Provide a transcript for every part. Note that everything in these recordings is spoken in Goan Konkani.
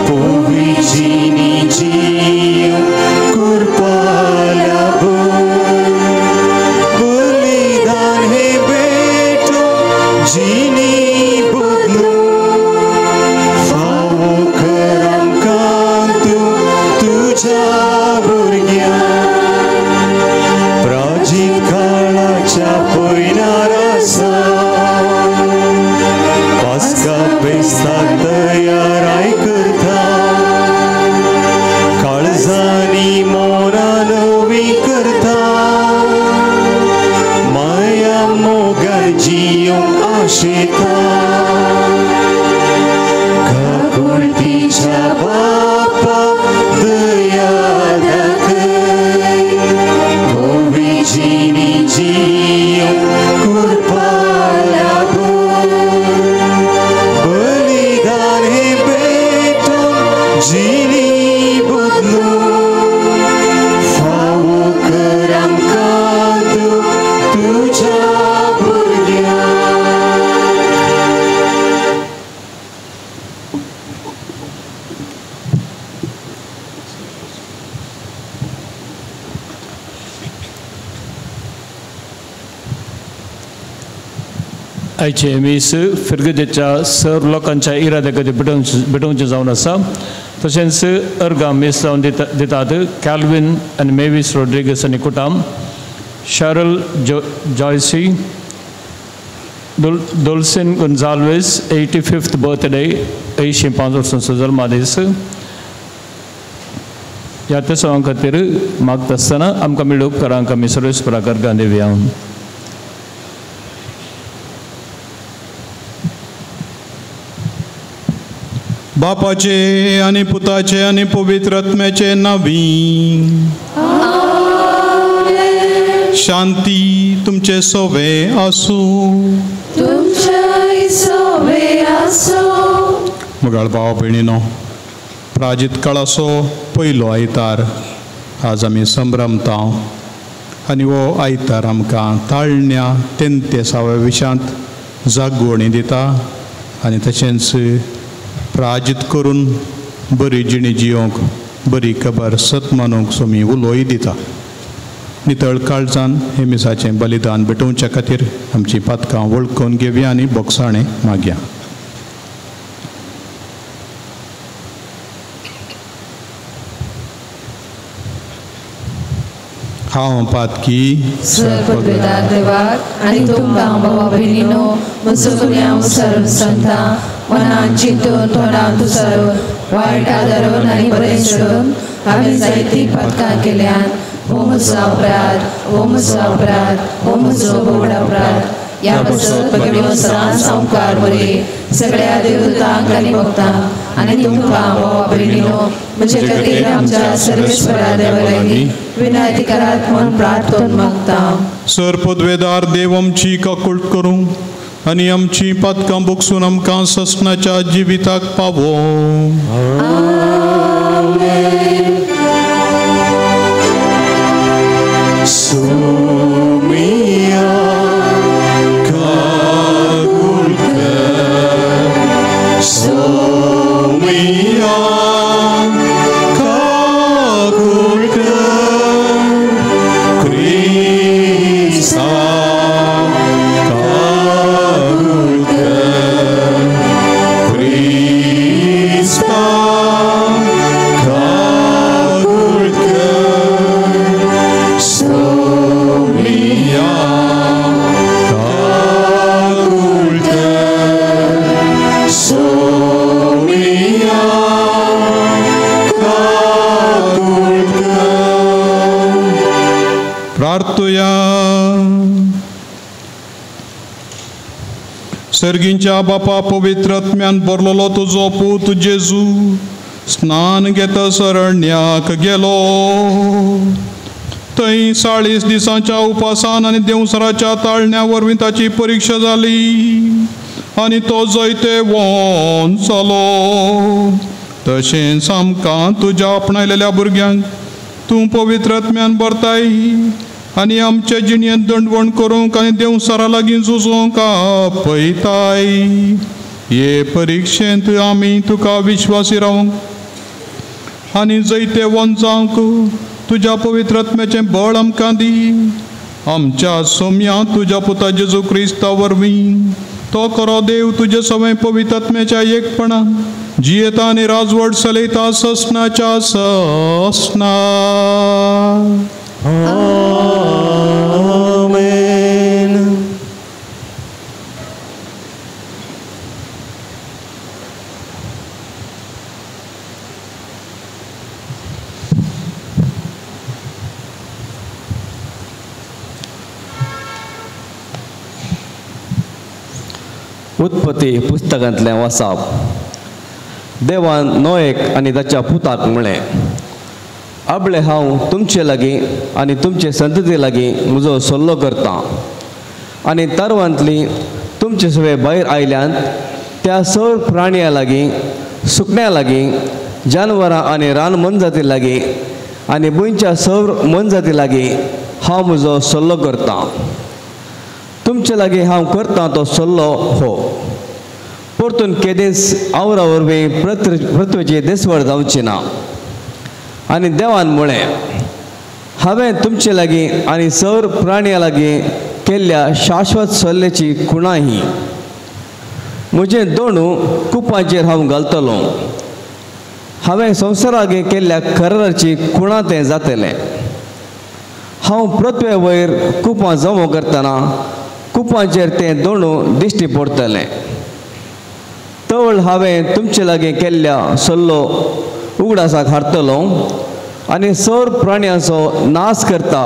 पोविजिनी जीव कृपा लाभो बलिदान हे बेटो जिनी बदलू फावो कर आमकां तूं तुज्या भुरग्यां प्राचीन काळाच्या पयनार आसा पास्का फेस्ताक तयाराय करता काळजांनी मोनां नवी करता माया मोगान जियोंक आशेता काकुळतीच्या बापा दया दाखय पोविजिनी जियोंक कृपा लाभो बलिदान हे बेटो जिनी बदलू फावो कर आमकां तूं तुज्या भुरग्यां. आयचे मीस फिर्गजेच्या सर्व लोकांच्या इराद्या खातीर भेटोवचें जावन आसा. तशेंच अर्गां मीस जावन दितात कॅल्विन आनी मेवीस रोड्रिगस आनी कुटाम, शरल जॉयसी, डोल्सिन गोन्जाल्वेस 85th birthday 85 वर्सांचो जल्मादीस. ह्या तेसांवां खातीर मागता आसतना आमकां मेळ्ळ्या उपकारांक आमी सर्वेस्पराक अर्गां दिवया. बापाचे आनी पुताचे आनी पवित्र आत्म्याचे नांवी शांती तुमचे सोवे आसूं. मुगाळ भाव भयणीनो, प्राजीत काळाचो पयलो आयतार आज आमी संभ्रमता आनी हो आयतार आमकां ताळण्या तेंतेसाव्या विशांत जागवणी दिता आनी तशेंच प्राजीत करून बरी जिणी जियोंक बरी खबर सत मानूंक सोमी उलोय दिता. नितळ काळजान हे मिसाचें बलिदान भेटोवच्या खातीर आमची पातकां वळखून घेवया आनी बोगसाणें मागया. हांव पातकी सर्वपदवेदार देवाक आनी तुमकां भावा भयणीनो म्हजो गुन्यांव सर्व सांगता मनान चिंतून तोंडान तुसरून वायट आदरून आनी बरें सोडून हांवें जायतीं पातकां केल्यान. हो म्हजो अपराध, हो म्हजो अपराध, हो म्हजो व्हड अपराध. ह्या पासत भगवंत सदांच सामकार बरे सगळ्या देवदूतांक आनी भक्तांक आनी तुमकां भावा भयणीनो म्हजे खातीर आमच्या सर्वेस्परा देवा लागीं विनंती करात म्हूण प्रार्थना मागता. सर पदवेदार देव आमची काकूट करूं आनी आमची पातकां बोगसून आमकां ससनाच्या जिविताक पावो. सोमिया काकुळ कर, सोमिया काकुळ कर, क्रिस्ता काकुळ कर, क्रिस्ता काकुळ कर, सोमिया काकुळ कर, सोमिया काकुळ कर. प्रार्थुया. सर्गींच्या बापा पवित्र आत्म्यान भरलेलो तुजो पूत जेजू स्नान घेता सरण्याक गेलो. थंय 40 दिसांच्या उपासान आनी देंवसराच्या ताळण्या वरवीं ताची परिक्षा जाली आनी तो जैतेवंत जालो. तशेंच आमकां तुज्या आपणायलेल्या भुरग्यांक तूं पवित्र आत्म्यान भरताय आनी आमचे जिणेंत दंडवण करूंक आनी देंवसरा लागीं झुजोंक आपयताय. हे परिक्षेंत आमी तुका विश्वासी रावंक आनी जैते वंचांक तुज्या पवित्र आत्म्याचें बळ आमकां दी. आमच्या सोम्या तुज्या पुता जेजू क्रिस्ता वरवीं तो खरो देव तुजे सवें पवित्र आत्म्याच्या एकपणान जियेता आनी राजवट चलयता ससनाच्या ससना. आमेन. उत्पत्ती पुस्तकांतलें वाचप. देवान नोएक आनी ताच्या पुताक म्हळें, आपले हांव तुमचे लागीं आनी तुमचे संतती लागीं म्हजो सल्लो करतां आनी तारवांतली तुमचे सगळे भायर आयल्यान त्या सर प्राणयां लागीं, सुकण्यां लागीं, जानवरां आनी रान मनजाती लागीं आनी भुंयच्या सर मनजाती लागीं हांव म्हजो सल्लो करतां. तुमचे लागीं हांव करतां तो सल्लो हो, परतून केदींच आवरा वरवीं पृथ्वेची देसवड जावची ना. आनी देवान म्हळें, हांवें तुमचे लागीं आनी सर प्राणयां लागीं केल्ल्या शाश्वत सल्ल्याची खुणा ही. म्हजें दोणू कुपांचेर हांव घालतलो. हांवें संवसारा लागीं केल्ल्या कराराची खुणा तें जातलें. हांव पृथ्वे वयर कुपां जमो करतना कुपांचेर तें दोणू दिश्टी पडटलें. तवळ हांवें तुमचे लागीं केल्ल्या सल्लो उगडासाक हाडटलो आनी सर प्राण्यांचो नाश करता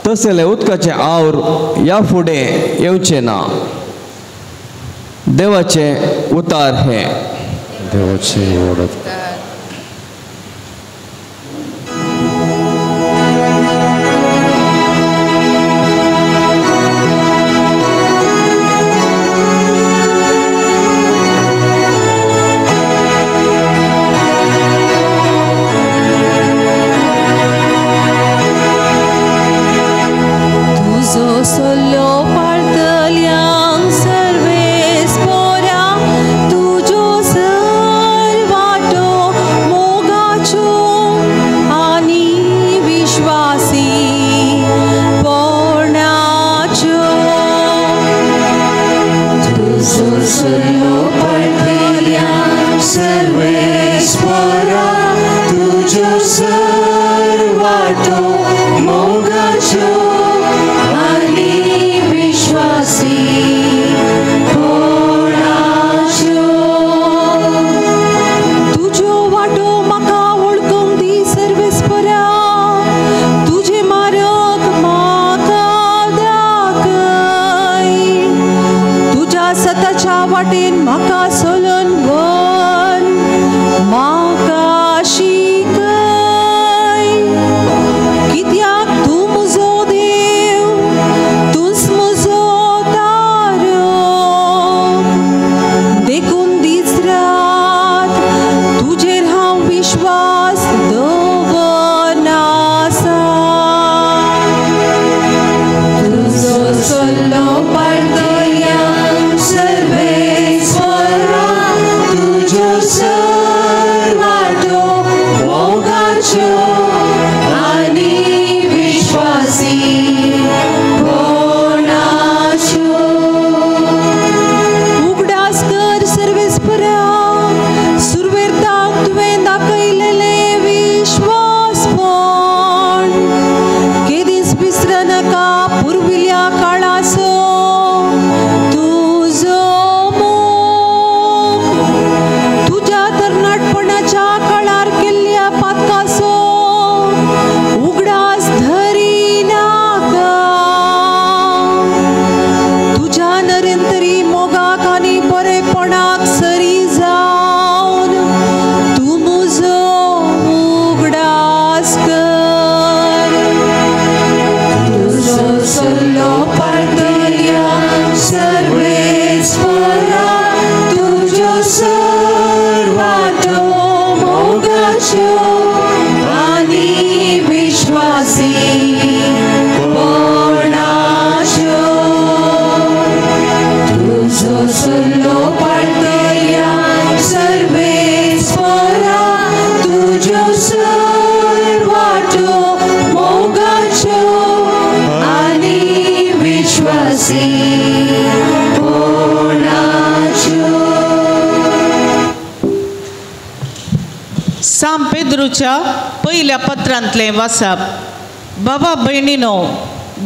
तसलें उदकाचें आवर ह्या फुडें येवचें ना. देवाचें उतार हें. देवाचें वडत. तुजो मोग तुज्या सां पेद्रूच्या पयल्या पत्रांतलें वाचप. बाबा भयणीनो,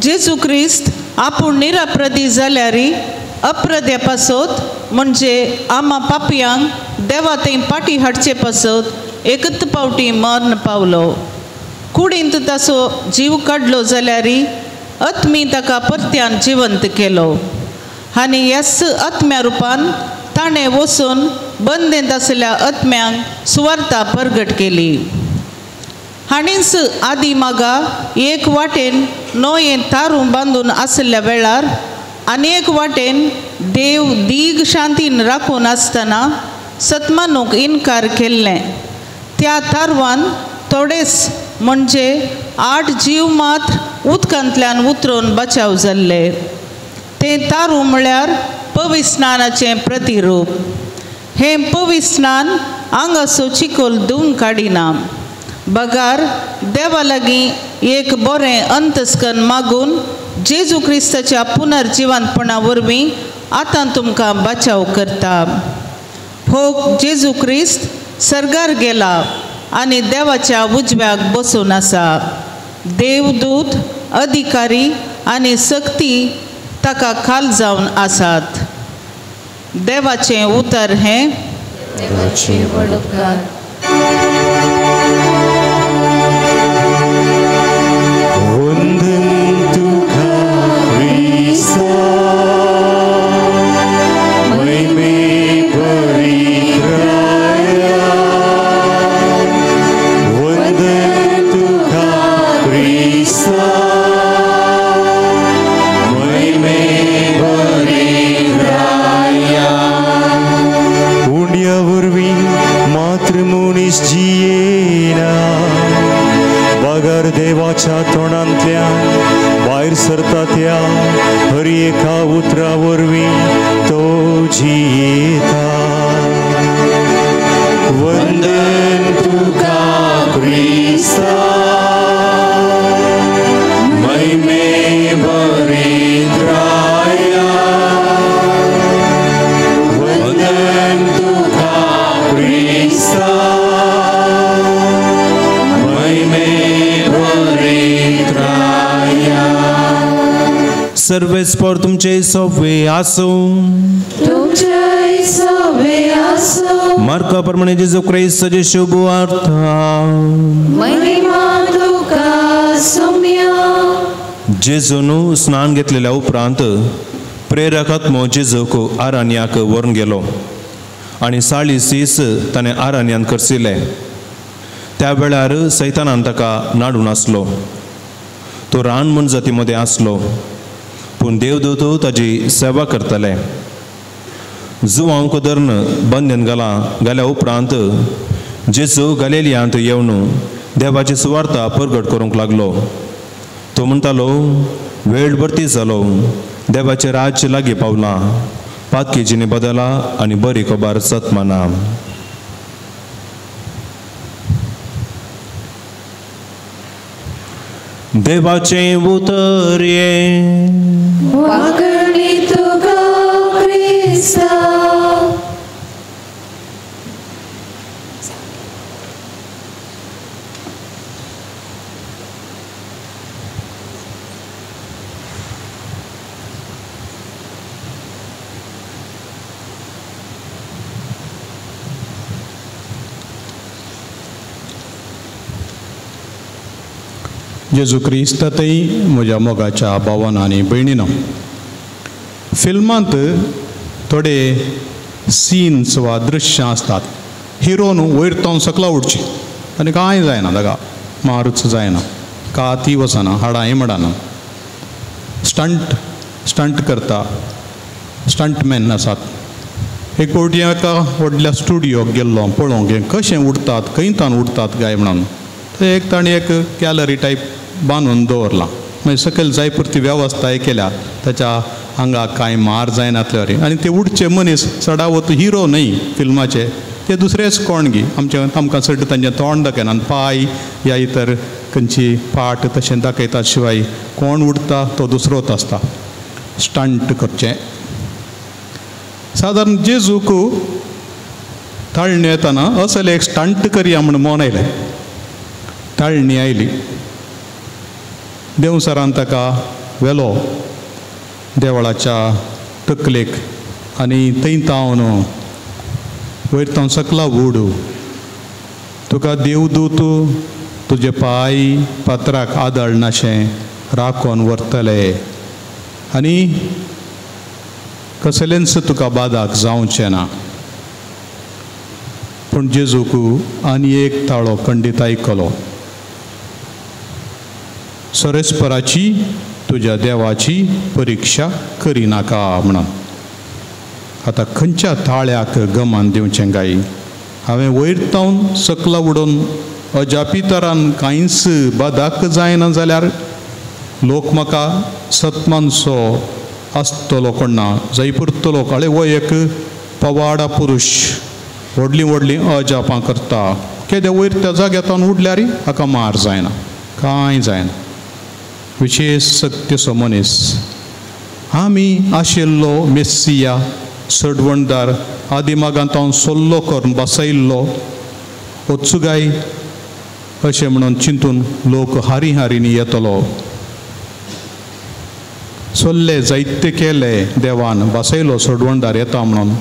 जेजू क्रिस्त आपूण निरप्रदी जाल्यार अप्रद्या पासत म्हणजे आमा पापयांक देवा थंय पाटी हाडचे पासत एकच पावटी मरण पावलो. कुडींत ताचो जीव काडलो जाल्यार आत्मी ताका परत्यान जिवंत केलो आनी ह्याच आत्म्या रुपान ताणें वचून बंदेंत आशिल्ल्या आत्म्यांक सुवार्ता परगट केली. हाणीच आदी मागा एक वाटेन नोयें तारूं बांदून आशिल्ल्या वेळार आनी एक वाटेन देव दीग शांतीन राखून आसतना सतमानूक इनकार केल्लें. त्या तारवान थोडेच म्हणजे 8 जीव मात्र उदकांतल्यान उतरून बचाव जाल्ले. तें तारूं म्हळ्यार पविस्नानाचें प्रतिरूप. हें पविस्नान आंगाचो चिकोल धुवन काडिना, बगार देवा लागीं एक बरें अंतस्कन मागून जेजू क्रिस्ताच्या पुनर्जिवंतपणा वरवीं आतां तुमकां बचाव करता. हो जेजू क्रिस्त सर्गार गेला आनी देवाच्या उजव्याक बसून आसा. देवदूत, अधिकारी आनी शक्ती ताका खाल जावन आसात. देवाचें उतर हें. देवाचे व्हड उपकार. देवाच्या तोंडांतल्यान भायर सरता त्या हर एका उतरा वरवीं तो जियेता. वंदन तुका क्रिस्ता, महिमे भरित्राया. वंदन तुका क्रिस्ता, महिमे. सर्वेस्पर तुमचे सवे आसूं. तुमचे सवे आसूं. मार्का प्रमाणे जेजू क्रिस्ताचे शुभ वार्ता. महिमा तुका सोम्या. जेजून स्नान घेतलेल्या उपरांत प्रेरक आत्मो जेजूक आरण्याक व्हरून गेलो आनी 40 दीस ताणें आरण्यांत खर्चिले. त्या वेळार सैतानान ताका नाडून आसलो. तो रान मनजाती मदें आसलो, पूण देवदूत ताजी सेवा करतले. जुवांक धरून बंदन घाला घाल्या उपरांत जेजू गालिलियांत येवन देवाची सुवार्ता परगट करूंक लागलो. तो म्हणटालो, वेळ भरती जालो, देवाचें राज्य लागीं पावलां, पातकेजीनी बदला आनी बरी खबर सतमाना. देवाचें उतर हें. वागणी तुका क्रिस्ता. जेजू क्रिस्तातय म्हज्या मोगाच्या भावान आनी भयणीनो, फिल्मांत थोडे सीन्स वा दृश्यां आसतात. हिरो न्हू वयर तोंड सकला उडची आनी कांय जायना, ताका मारूच जायना, काती वचना, हाडांय मोडना, स्टंट करता, स्टंटमॅन आसात. एक फावटी एका व्हडल्या स्टुडियोक गेल्लो पळोवंक हें कशें उडटात, खंय तान उडटात काय म्हणून. थंय एक ताणें एक गॅलरी टायप बांदून दवरलां, मागीर सकयल जाय पुरती वेवस्थाय केल्या, ताच्या आंगाक कांय मार जायनातले. आनी ते उडचे मनीस चडावत हिरो न्हय फिल्माचे, ते दुसरेच कोणगी आमचे आमकां चड तांचें तोंड दाखयना, पांय या इतर खंयची पाट तशें दाखयतात, शिवाय कोण उडटा तो दुसरोच आसता. स्टंट करचें सादारण जेजूक ताळणी येताना असले एक स्टंट करया म्हूण मन आयलें. ताळणी आयली, देवसरान ताका व्हेलो देवळाच्या तकलेक आनी थंय तावन वयर तावन सकला उड, तुका देवदूत तुजे पांय पात्राक आदळनाशें राखोन व्हरतले आनी कसलेंच तुका बादाक जावचें ना. पूण जेजूक आनी एक ताळो खंडीत आयकलो, सरेस्पराची तुज्या देवाची परिक्षा करिनाका म्हणून. आतां खंयच्या ताळ्याक गमान दिवचें काय? हांवें वयर तावन सकला उडोवन अजापितरान कांयच बादाक जायना जाल्यार लोक म्हाका सतमानसो आसतलो कोण ना जयपुरतलो कळे हो एक पवाडा पुरुश व्हडलीं व्हडलीं अजापां करता, केदे वयर त्या जाग्यार तावन उडल्यार हाका मार जायना, कांय जायना. विशेश सक्तीचो मनीस आमी आशिल्लो मेस्सिया सडवणदार आदिमागांत तावन सोल्लो करून बसयल्लो वचुगाय अशें म्हणून चिंतून लोक हारी हारींनी येतलो. सोल्ले जायते केले देवान बसयलो सोडवणदार येता म्हणून.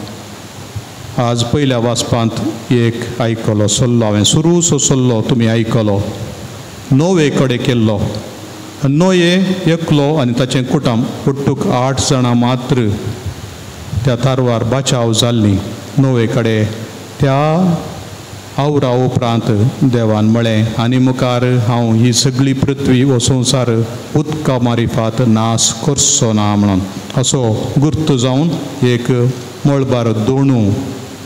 आज पयल्या वाचपांत एक आयकलो सोल्लो, हांवें सुरूसो सोल्लो तुमी आयकलो. नोवे कडेन केल्लो, नोये एकलो आनी ताचें कुटुंब पुट्टूक 8 जाणां मात्र त्या तारवार बाचाव जाल्ली. नोवे कडेन त्या आवरा उपरांत देवान म्हळें आनी मुखार हांव ही सगळी पृथ्वी हो संवसार उदका मारिफात नाश करचो ना म्हणून. असो गुर्त जावन एक मळबार दोणू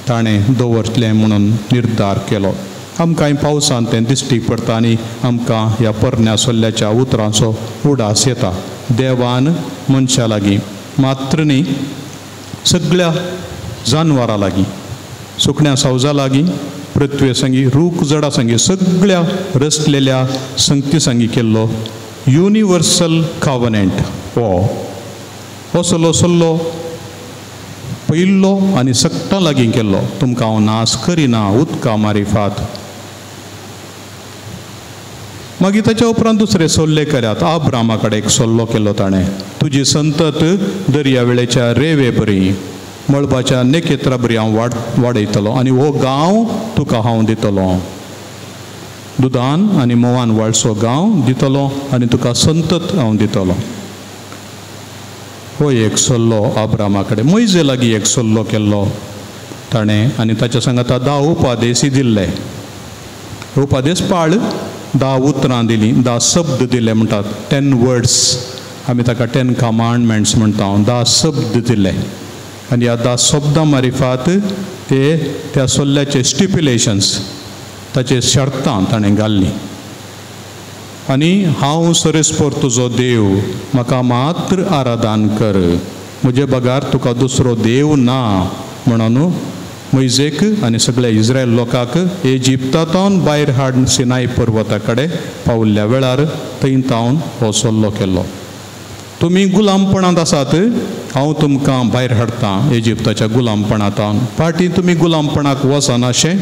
ताणें दवरतलें म्हणून निर्धार केलो. आमकां पावसान तें दिश्टीक पडटा आनी आमकां ह्या पोरण्या सोल्ल्याच्या उतरांचो उडास येता. देवान मनशा लागीं मात्र न्ही सगळ्या जानवरां लागीं, सुकण्या सावजा लागीं, पृथ्वे संगी, रूख जडा संगी, सगळ्या रचलेल्या संगती संगी केल्लो युनिवर्सल कॉवनंट हो असलो सल्लो पयल्लो आनी सगटां लागीं केल्लो. तुमकां हांव नाश करिना उदका मारिफात. मागीर ताच्या उपरांत दुसरे सोल्ले केल्यात. आब्रामा कडेन एक सोल्लो केल्लो ताणें, तुजी संतत दर्या वेळेच्या रेवे बरी मळबाच्या नेकेत्रा बरी हांव वाडयतलो आनी हो गांव तुका हांव दितलो, दुदान आनी म्होंवान वाडसो गांव दितलो आनी तुका संतत हांव दितलो. हो एक सल्लो आब्रामा कडेन. मोयजे लागीं एक सल्लो केल्लो ताणें आनी ताच्या सांगाता 10 उपादेशी दिल्ले. उपादेश पाळ, 10 उतरां दिलीं, 10 शब्द दिले म्हणटात, 10 वर्ड्स, आमी ताका 10 कमांडमेंट्स म्हणटा. 10 शब्द दिले आनी ह्या 10 शब्दां मारिफात ते त्या सोल्ल्याचे स्टिप्युलेशन्स, ताचे शर्तां ताणें घाल्लीं. आनी हांव सरेस्पर तुजो देव, म्हाका मात्र आराधन कर, म्हजे बगार तुका दुसरो देव ना म्हणून मोयजेक आनी सगळ्या इस्रायल लोकांक इजिप्तांत भायर हाडून सिनाय पर्वता कडेन पावल्ल्या वेळार थंय तावन हो सल्लो केल्लो. तुमी गुलामपणांत आसात, हांव तुमकां भायर हाडटा इजिप्ताच्या गुलामपणांत. फाटीं तुमी गुलामपणाक वचनाशें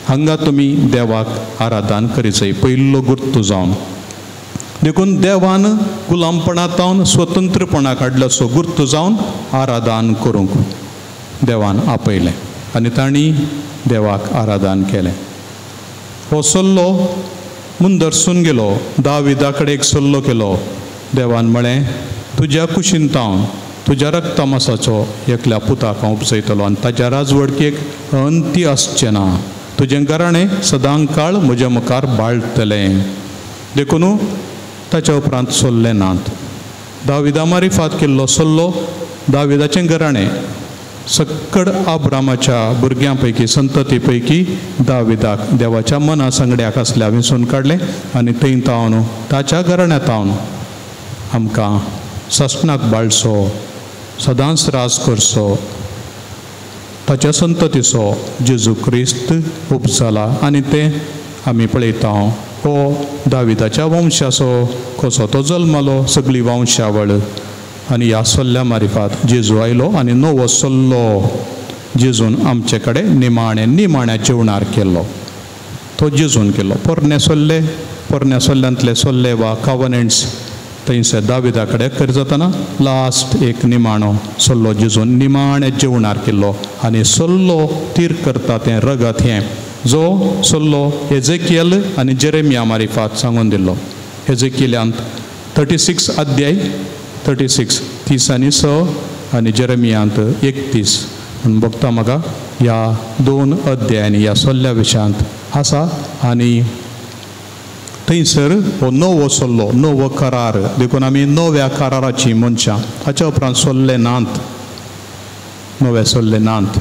हांगा तुमी देवाक आराधन करीचय पयल्लो गुर्तू जावन. देखून देवान गुलामपणांत स्वतंत्रपणाक हाडल्याचो गुर्तू जावन आराधन करूंक देवान आपयलें आनी तांणी देवाक आराधन केलें. हो सल्लो मुंदरसून गेलो. दाविदा कडेन एक सल्लो केलो. देवान म्हळें तुज्या कुशीन तावन तुज्या रक्तमासाचो एकल्या पुताक हांव उपजयतलो आनी ताज्या राजवडकेक अंती आसचें ना, तुजें घराणें सदां काळ म्हज्या मुखार बाळटलें. देखून ताच्या उपरांत सोल्ले नात. दाविदा मारिफात केल्लो सल्लो दाविदाचें घराणें सक्कड आब्रामाच्या भुरग्यां पैकी संतती पैकी दाविदाक देवाच्या मना संगड्याक आसल्या विंचून काडलें आनी थंय तावन ताच्या घराण्यांत तावन आमकां ससनाक बाळसो सदांच राज करचो ताच्या संततीचो जेजू क्रिस्त उपजाला. आनी तें आमी पळयता हो दाविदाच्या वंशाचो कसो तो जल्मलो सगळी वंशावळ. आनी ह्या सल्ल्या मारिफात जेजू आयलो आनी नवो सल्लो जेजून आमचे कडेन निमाणें निमाण्या जेवणार केल्लो तो जेजून केलो. पोरणे सोल्ले, पोरण्या सोल्ल्यांतले सोल्ले वा कवनंट्स थंयसर दाविदा कडेन कर जातना लास्ट एक निमाणो सोल्लो जेजून निमाण्या जेवणार केल्लो आनी सोल्लो तीर करता तें रगत हें जो सोल्लो एजेकियल आनी जेरेमिया मारिफात सांगून दिल्लो. एजेकियलांत 36 अध्याय 36 30 आनी 6 आनी जेरेमियांत 31 म्हूण बघता म्हाका ह्या दोन अध्यायांनी ह्या सोल्ल्या विशयांत आसा. आनी थंयसर हो नवो सोल्लो, नवो करार, देखून आमी नव्या कराराची मनशां. हाच्या उपरांत सोल्ले नात, नवे सोल्ले नात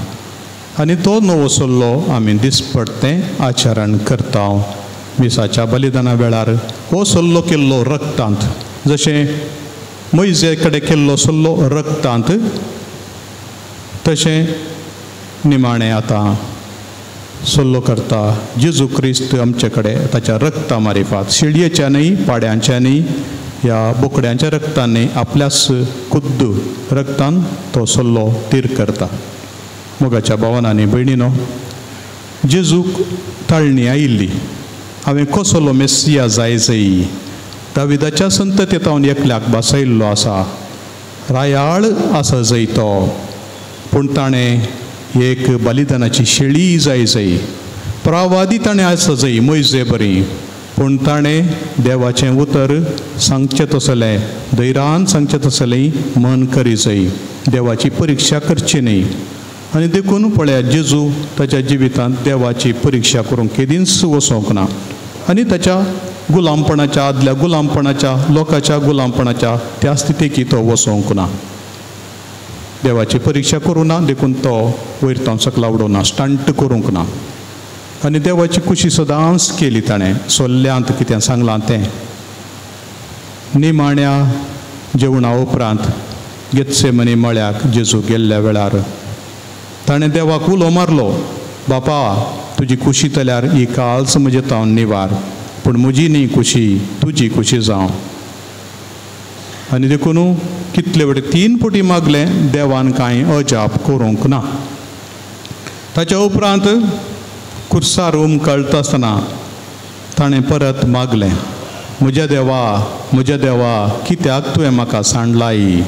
आनी तो नवो सोल्लो आमी दिसपडतें आचरण करता. मिसाच्या बलिदाना वेळार हो सोल्लो केल्लो रक्तांत, जशें मोयजे कडेन केल्लो सोल्लो रक्तांत, तशें निमाणें आतां सोल्लो करता जेजू क्रिस्त आमचे कडेन ताच्या रक्ता मारिफात, शेळयेच्या न्हय, पाड्यांच्या न्हय, ह्या बोकड्यांच्या रक्तान न्हय, आपल्याच खुद्द रक्तान तो सोल्लो तीर करता. मोगाच्या भावान आनी भयणीनो, जेजूक ताळणी आयिल्ली हांवें कसलो मेसिया जाय जाय, दाविदाच्या संततेंत हांव एकल्याक बसयल्लो आसा, रायाळ आसा जय तो, पूण ताणें एक बलिदानाची शेळी जाय जाय, प्रवादी ताणें आसा जाय मोयजे बरी, पूण ताणें देवाचें उतर सांगचें तसलें, धैर्यान सांगचें तसलें मन करी जाय, देवाची परिक्षा करची न्हय. आनी देखून पळयात जेजू ताच्या जिवितांत देवाची परिक्षा करूंक केदींच वचोंक ना आनी ताच्या गुलामपणाच्या आदल्या गुलामपणाच्या लोकांच्या गुलामपणाच्या त्या स्थितीक तो वचोंक ना, देवाची परिक्षा करूं ना, देखून तो वयर तो सकला उडोवना, स्टंट करूंक ना. आनी देवाची खुशी सदांच केली ताणें. सोल्ल्यांत कितें सांगलां तें निमाण्या जेवणा उपरांत गेत्सेमनी मळ्याक जेजू गेल्ल्या वेळार ताणें देवाक उलो मारलो, बापा तुजी खुशी जाल्यार ही काल्स म्हजे तावन निवार, पूण म्हजी न्ही खुशी, तुजी खुशी जावं. आनी देखून कितले वटे 3 पटी मागलें, देवान कांय अजाप करूंक ना. ताच्या उपरांत कुर्सार उमकळटा आसतना ताणें परत मागलें, म्हज्या देवा, म्हज्या देवा, कित्याक तुवें म्हाका सांडलाय,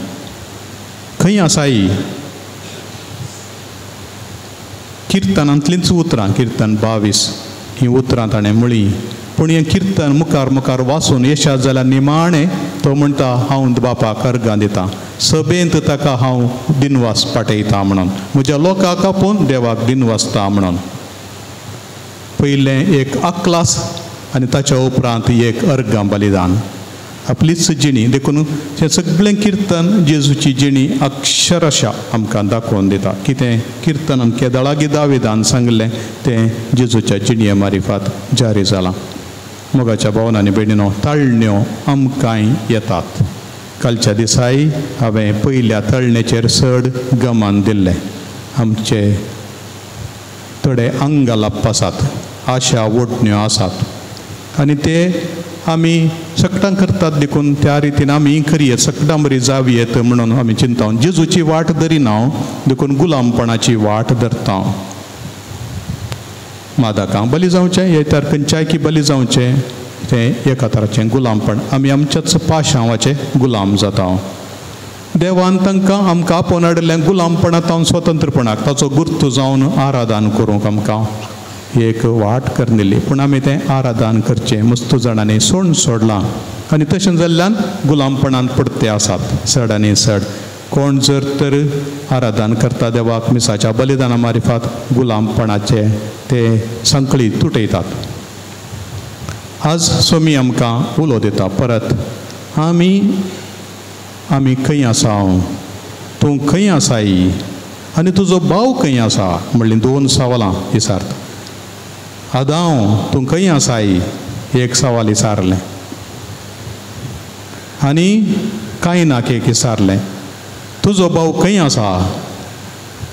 खंय आसाय? किर्तनांतलींच उतरां, किर्तन 22 हीं उतरां ताणें म्हळीं. पूण हें किर्तन मुखार मुखार वाचून येशात जाल्यार निमाणें तो म्हणटा हांव बापाक अर्गां दितां, सभेंत ताका हांव दिनवास पाठयता म्हणून, म्हज्या लोकांक आपोवन देवाक दिनवासता म्हणून. पयलें एक अक्लास आनी ताच्या उपरांत एक अर्गां बलिदान, आपलीच जिणी. देखून हें सगळें किर्तन जेजूची जिणी अक्षरशा आमकां दाखोवन दिता. कितें किर्तनान केदळागी दाविदान सांगलें तें जेजूच्या जिणये मारिफात जारी जालां. मोगाच्या भावन आनी भयणीनो, ताळण्यो आमकांय येतात. कालच्या दिसाय हांवें पयल्या तळणेचेर चड गमान दिल्लें. आमचे थोडे अंगलाप आसात, आशा ओडण्यो आसात आनी ते आमी सगटां करतात, देखून त्या रितीन आमी करयेत, सगटां बरी जावयेत म्हणून आमी चिंता. जेजूची वाट धरिना, देखून गुलामपणाची वाट धरता. मादाकां बली जावचें, हे तर खंयच्याय की बली जावचें, तें एका तराचें गुलामपण. आमी आमच्याच पाशांवाचें गुलाम जाता. देवान तांकां आमकां आपोवन हाडिल्लें गुलामपणांत स्वतंत्रपणाक ताचो गुर्तू जावन आराधन करूंक आमकां एक वाट करून दिली, पूण आमी तें आराधन करचें मस्तू जाणांनी सोड सोडलां आनी तशें जाल्ल्यान गुलामपणांत पडते आसात चड आनी चड. कोण जर तर आराधन करता देवाक मिसाच्या बलिदाना मारिफात गुलामपणाचे ते संकळी तुटयतात. आज स्वामी आमकां उलो दिता परत, आमी आमी खंय आसा, तूं खंय आसाय आनी तुजो भाव खंय आसा म्हणलीं 2 सवालां विचारता. आदांव तूं खंय आसाय एक सवाल विचारलें आनी कांय नाक एक विचारलें, तुजो भाव खंय आसा.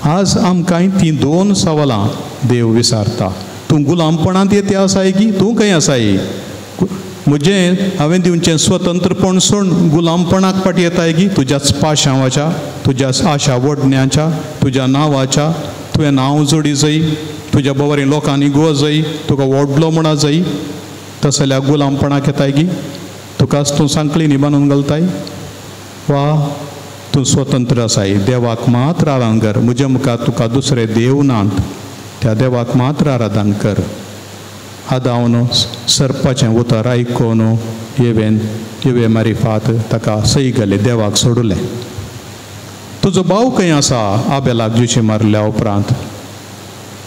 आज आमकां तीं 2 सवालां देव विचारता. तूं गुलामपणांत येते आसाय की तूं खंय आसाय, म्हजें हांवें दिवचें स्वतंत्रपण सोड गुलामपणाक फाटी येताय की तुज्याच पाशांवाच्या, तुज्याच आशा वडण्याच्या, तुज्या नांवाच्या, तुवें नांव जोडी जाय, तुज्या बवरी लोकांनी गो जाय, तुका व्हडलो म्हणा जाय, तस जाल्यार गुलामपणाक येताय गी? तुकाच तूं सांकळींनी बांदून घालताय? वा तूं स्वतंत्र आसाय? देवाक मात्र आराधन कर, म्हज्या मुखार तुका दुसरे देव नात, त्या देवाक मात्र आराधन कर. आदावन सर्पाचें उतर आयकून येवेन येवे मारिफात ताका सई गेले, देवाक सोडलें. तुजो भाव खंय आसा? आबेलाक जुशी मारल्या उपरांत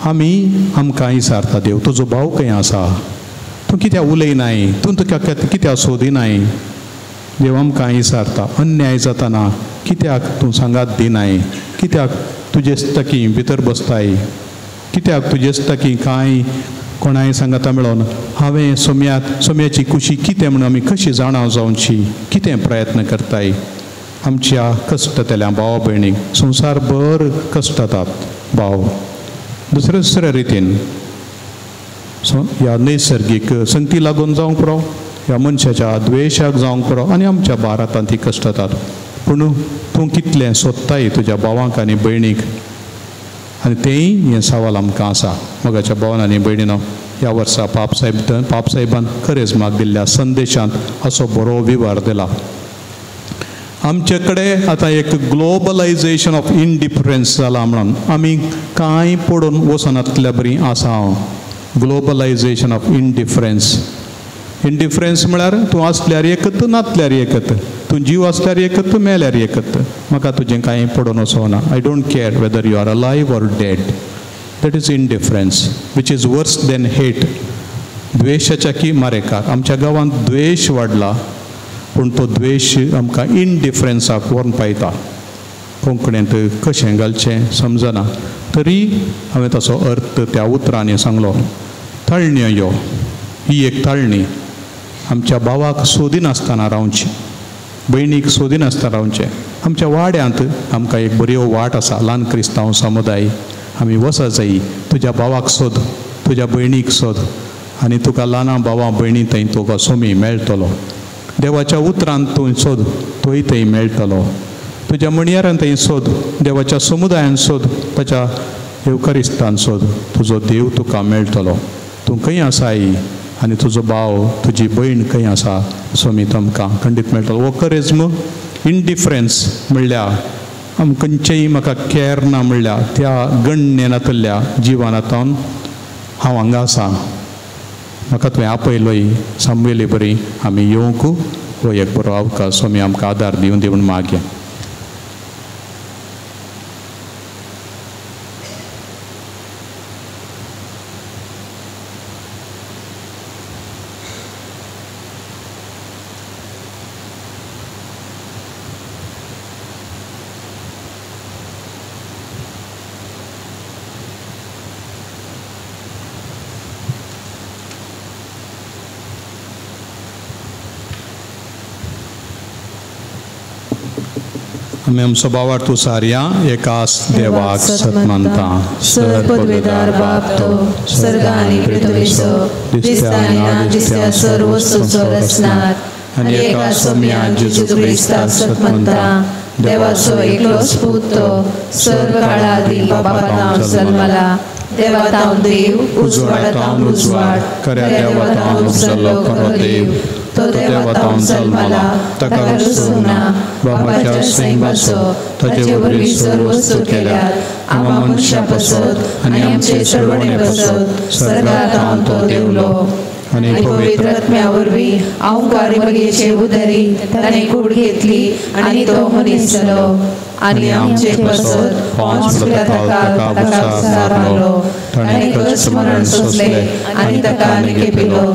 आमी आमकां विचारता देव, तुजो भाव खंय आसा? तूं कित्याक उलयनाय? तूं तुका कित्याक सोदिनाय? देव आमकां विचारता. अन्याय जाताना कित्याक तूं सांगात दिनाय? कित्याक तुजेच तकी भितर बसताय? कित्याक तुजेच तकी कांय कोणाय सांगाता मेळोन हांवें सोम्याक सोम्याची कुशी कितें म्हणून आमी कशी जाणा जावची कितें प्रयत्न करताय? आमच्या कश्टतल्या भावा भयणीक संवसारभर कश्टतात भाव दुसरे दुसऱ्या रितीन, ह्या नैसर्गीक संगती लागून जावंक पुरो, ह्या मनशाच्या द्वेशाक जावंक पुरो, आनी आमच्या भारतांत ती कश्टतात. पूण तूं कितलें सोदताय तुज्या भावांक आनी भयणीक? आनी तेंय हें सवाल आमकां आसा. मोगाच्या भावान आनी भयणीनो, ह्या वर्सा पापसाहेबान खरेंच म्हाका दिल्ल्या संदेशांत असो बरो विवर दिला. आमचे कडेन आतां एक ग्लोबलायजेशन ऑफ इनडिफरन्स जाला म्हणून आमी कांय पडून वचनातल्या बरी आसा. ग्लोबलायजेशन ऑफ इनडिफरन्स, इनडिफरन्स म्हळ्यार तूं आसल्यार एकत, नातल्यार एकत, तूं जीव आसल्यार एकत, मेल्यार एकत, म्हाका तुजें कांय पडून वचना. I don't care whether you are alive or dead. That is indifference, which is worse than hate. द्वेशाच्या की मारेकार. आमच्या गांवांत द्वेश वाडला, पूण तो द्वेश आमकां इनडिफरन्साक व्हरून पायता. कोंकणींत कशें घालचें समजना, तरी हांवें ताचो अर्थ त्या उतरांनी सांगलो. ताळण्यो यो, ही एक ताळणी आमच्या भावाक सोदिनासतना रावची, भयणीक सोदिनासतना रावचें. आमच्या वाड्यांत आमकां एक बऱ्यो वाट आसा, ल्हान क्रिस्तांव समुदाय, आमी वचत जाय. तुज्या भावाक सोद, तुज्या भयणीक सोद, आनी तुका ल्हाना भावा भयणी थंय तुका सोमी मेळटलो. देवाच्या उतरान तूं सोद, तोय थंय मेळटलो. तुज्या म्हणयारान थंय सोद, देवाच्या समुदायान सोद, ताच्या येवकारिस्तान सोद, तुजो देव तुका मेळटलो. तूं खंय आसाय आनी तुजो भाव तुजी भयण खंय आसा सोमी तुमकां खंडीत मेळटलो. हो करेज्म इनडिफरन्स म्हणल्यार आम खंयचेय म्हाका कॅर ना म्हणल्यार त्या गण्य नातल्या जिवनांतून हांव हांगा आसा, म्हाका तुवें आपयलोय सामवेले बरी आमी येवंक हो एक बरो अवकाश स्वामी आमकां आदार दिवन दिवन मागया. आमी आमचो बावार्थ उसारया. एकास देवाक सतमानता, सर पदवेदार बाप तो सर्ग आनी पृथ्वीचो दिसता आनी ना दिसत्या सर्व वस्तूचो रचणार, आनी एका सोम्या जेजू क्रिस्ताक सतमानता, देवाचो एकलोच पूत तो सर्व काळादी बापा जल्मला, देवातावन देव उजवाडातावन उजवाड, खऱ्या देवातावन उपजल्लो खरो देव, तो देवातावन जल्मला, ताका रुजूना, बापाच्या सैमाचो, ताचे वरवीं सर्व वस्तू केल्यात, आम्हा मनशां पासत आनी आमचे चडवणे पासत स्वर्गातावन तो देवलो, आनी पवित्र आत्म्या वरवीं अहंकारी मरियेचे उदरी ताणें कूड घेतली आनी तो मनीस जालो, आनी आमचे पासत पोंस पिलाताक ताका मारलो, ताणें कश्ट मरण सोंसलें आनी ताका निकेपिलो,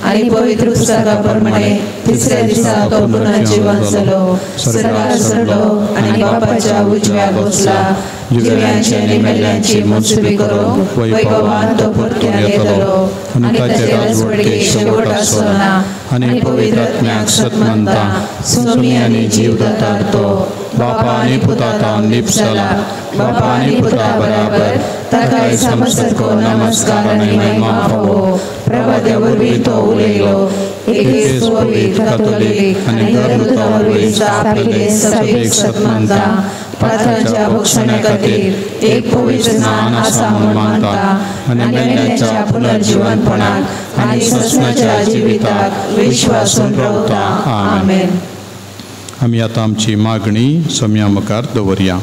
आनी पवित्र पुस्तका प्रमाणे तिसऱ्या दिसा तो पुनः जिवन जालो, स्वर्गार चडलो आनी बापाच्या उजव्याक बसला, जिव्यांची आनी मेल्ल्यांची मनसुबी करूंक वैभवान तो परत्यान येतलो, आनी ताचे राजवटकेक शेवट आसचो ना, आनी पवित्र आत्म्याक सतमानता, सोमी आनी जीवदातार तो बापा आनी पुता लिप जाला, बापा आनी पुता बराबर ताकाय समसरको नमस्कार आनी महिमा फावो. प्रभाद्या वरवीं तो उलयलो, एकेच पवित्र कातोलीक आनी धर्मदूता वरवीं स्थापिल्ले सभेक सतमानता, पात्रांच्या भक्षण्या खातीर एक पवित्र स्नान आसा म्हूण मानता आनी मेल्ल्यांच्या पुनर्जीवनपणाक आनी ससनाच्या जिविताक विश्वासून रावता. आमेन. आमी आतां आमची मागणी सोम्या मुखार दवरया.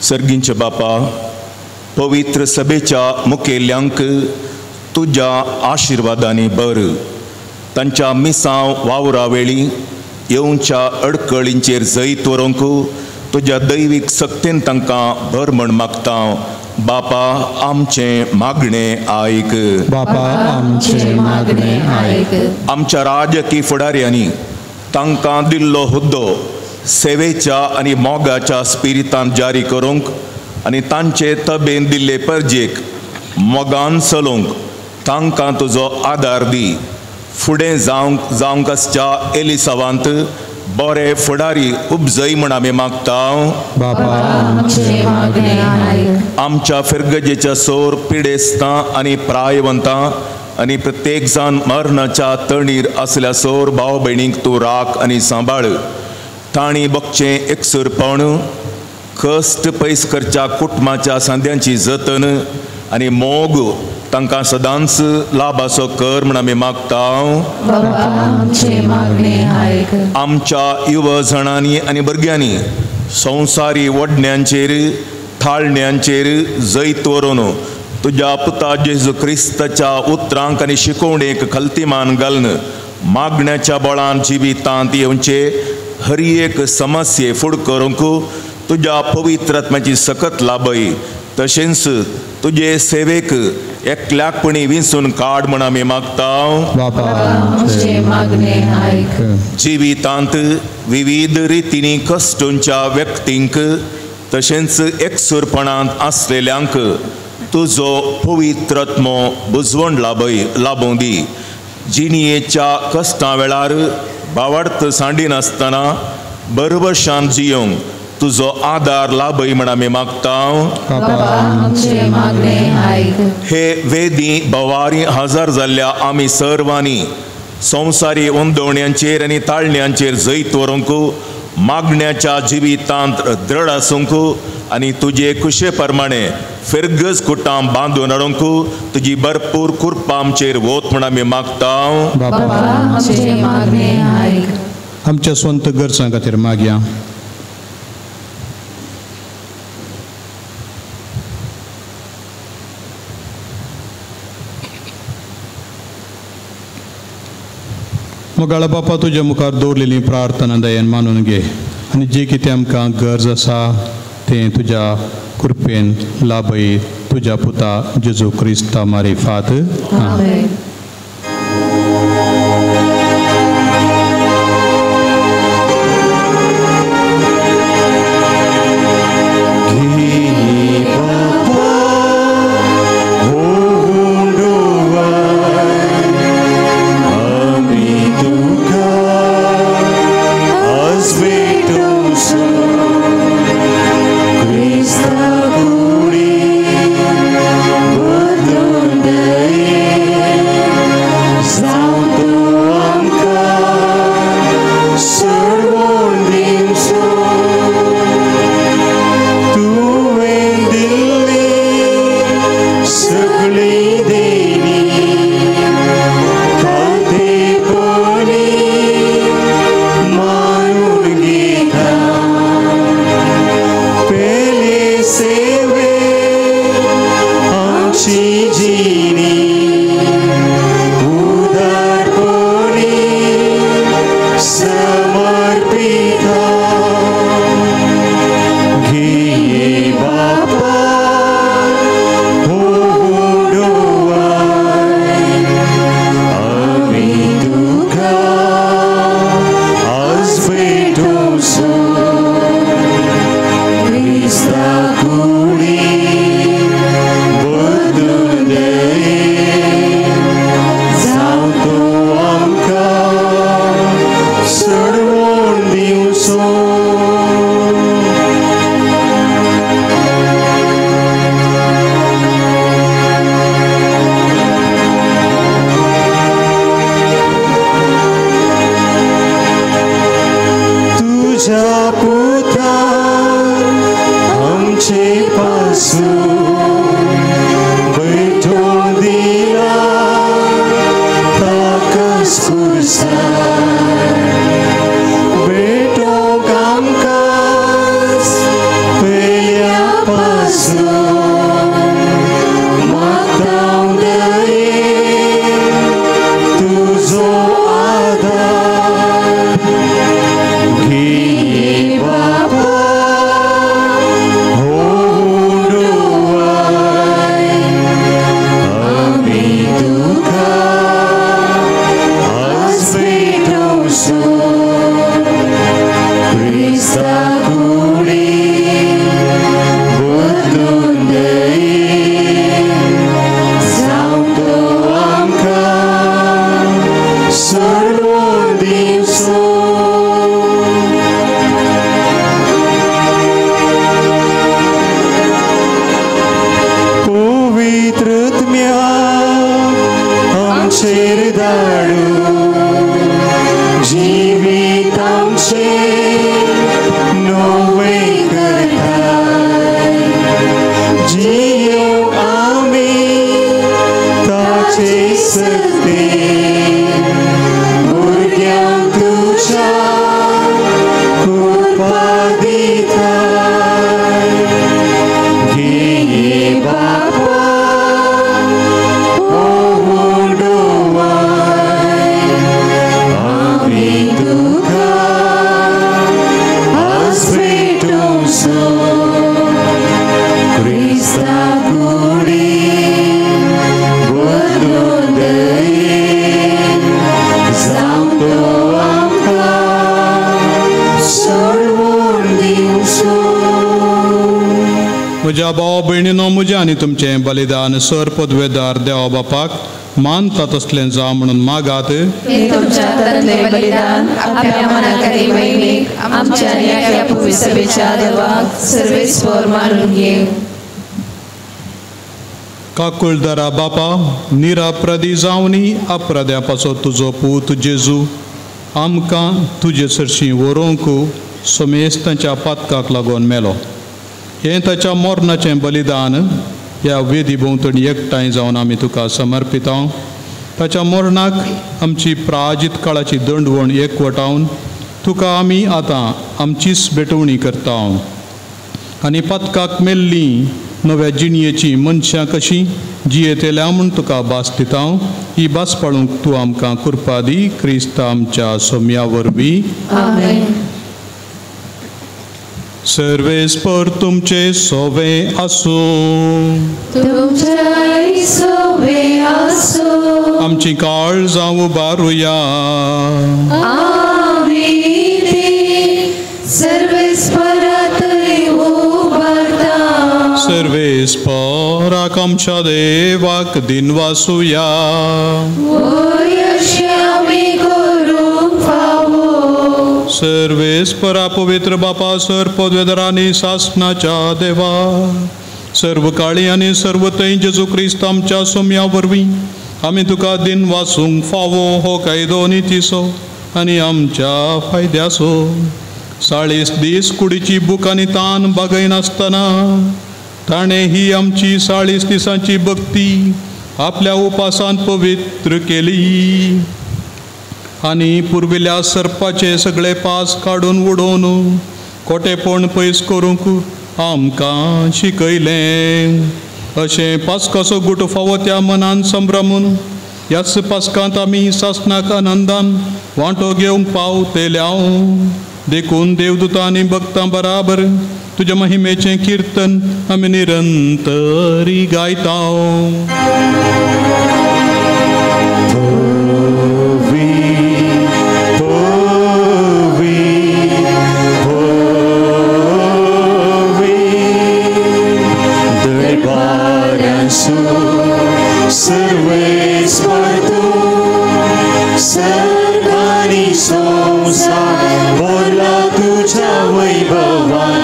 सर्गींचे बापा, पवित्र सभेच्या मुखेल्यांक तुज्या आशिर्वादांनी भर. तांच्या मिसांव वावरा वेळी येवच्या अडकळींचेर जैत व्हरूंक तुज्या दैवीक सक्तीन तांकां भर म्हण मागता. बापा आमचें मागणें आयक. बापा आमचें मागणें आयक. आमच्या राजकी फुडाऱ्यांनी तांकां दिल्लो हुद्दो सेवेच्या आनी मोगाच्या स्पिरितान जारी करूंक आनी तांचे तबेन दिल्ले परजेक मोगान चलोवंक तांकां तुजो आदार दी. फुडें जावंक जावंक आसच्या एलिसावांत बरे फुडारी उपजय म्हण आमी मागता. आमच्या फिरगजेच्या सोर पिडेस्तां आनी प्रायवंतां आनी प्रत्येक जाण मरणाच्या तणीर आसल्या सोर भाव भयणींक तूं राख आनी सांबाळ. तांणी बगचें एकसूरपण, कश्ट पयस करच्या कुटुंबाच्या सांद्यांची जतन आनी मोग तांकां सदांच लाभाचो कर म्हण आमी मागता. आमच्या युवा जाणांनी आनी भुरग्यांनी संवसारी वडण्यांचेर थाळण्यांचेर जैत व्हरून तुज्या पुता जेजू क्रिस्ताच्या उतरांक आनी शिकवणेक खलतीमान घालून मागण्याच्या बळान जिवितांत येवचे हर एक समस्ये फुड करूंक तुज्या पवित्र आत्म्याची सकत लाभय. तशेंच तुजे सेवेक एकल्याकपणी विंचून काड म्हण आमी मागता. जिवितांत विविध रितींनी कश्टूंच्या व्यक्तींक तशेंच एकसूरपणांत आसलेल्यांक तुजो पवित्र आत्मो बुजवण लाभय लाभोवं दी. जिणयेच्या कश्टां वेळार बावडत सांडिनासतना बरबशान जियोंक तुजो आदार लाभय म्हण आमी मागता. हे वेदी बवारी हजर जाल्ल्या आमी सर्वांनी संवसारी उंदवण्यांचेर आनी ताळण्यांचेर जैत व्हरूंक मागण्याच्या जिवितांत दृढ आसूंक आनी तुजे कुशे प्रमाणे फिरगज कुटां बांदून हाडूंक तुजी भरपूर कृपा आमचेर वत म्हण आमी मागता. आमच्या स्वंत गरजां खातीर मागया. मोगाळा बापा, तुज्या मुखार दवरलेली प्रार्थना दयेन मानून घे आनी जी कितें आमकां गरज आसा तें तुज्या कृपेन लाभय. तुज्या पुता जेजू क्रिस्ता मारिफात. आमेन. Christa curi, bătrân de ei. आमचेर धाडून जिवीत आमचें नवें करताय. जियो आमी ताचे सक्ते भुरग्यांक तुज्या कृपा दिताय. घे बापा हो उडवाय आमी तुका आज भेटोवचो क्रिस्ता कुडी बदलून दयेन जावं तो आमकां सोडवून दिवचो. म्हज्या भाव भयणीनो, म्हजें आनी तुमचें बलिदान सर पदवेदार देवा बापाक मानता तसलें जावं म्हणून मागात. हे तुमच्या हातांतलें बलिदान आपल्या मनाक आनी महिमेक आमच्या आनी आख्या पवित्र सभेच्या देवाक सर्वेस्पर मानून घेवं. काकुळदारा बापा, निराप्रदी जावनी अप्रद्या पासत तुजो पूत जेजू आमकां तुजे सरशीं व्हरूंक समेस्तांच्या पातकाक लागून मेलो. हें ताच्या मरणाचें बलिदान ह्या वेदी भोंवतणी एकठांय जावन आमी तुका समर्पिता. ताच्या मरणाक आमची प्राजित काळाची दंडवण एकवटावन तुका आमी आतां आमचीच भेटवणी करता. आनी पातकाक मेल्ली नव्या जिणयेची मनशां कशीं जियेतल्या म्हूण तुका भास दिता. ही भास पाळूंक तूं आमकां कृपा दी, क्रिस्त आमच्या सोम्या वरवीं. आमेन. सर्वेस्पर तुमचे सोवे आसूं. तुमच्याय सोवे आसूं. आमची काळ जावं बारुया. आमी ती सर्वेस्परातय उबारता. सर्वेस्पराक आमच्या देवाक दिनवासुया. वय अशें आमी करूंक फावो. सर्वेस्परा पवित्र बापा, सर पदवेदार आनी सासणाच्या देवा, सर्व काळी आनी सर्व थंय जेजू क्रिस्त आमच्या सोम्या वरवीं आमी तुका दिन वासूंक फावो हो कायदो नितीचो आनी आमच्या फायद्याचो. 40 दीस कुडीची भूक आनी तान बागयनासतना ताणें ही आमची 40 दिसांची भक्ती आपल्या उपासान पवित्र केली आनी पुर्विल्ल्या सर्पाचे सगळे पास काडून उडोवन कोटेपण पयस करूंक आमकां शिकयलें. अशें पास्काचो गुट फावो त्या मनान संभ्रमून ह्याच पास्कांत आमी सासणाक आनंदान वांटो घेवंक पावतेल्या. देखून देवदूतां आनी भक्तां बराबर तुज्या महिमेचें किर्तन आमी निरंतरी गायता. सर्वेस्पर तूं सर्गानी संवसार भरला तुज्या वैभवान.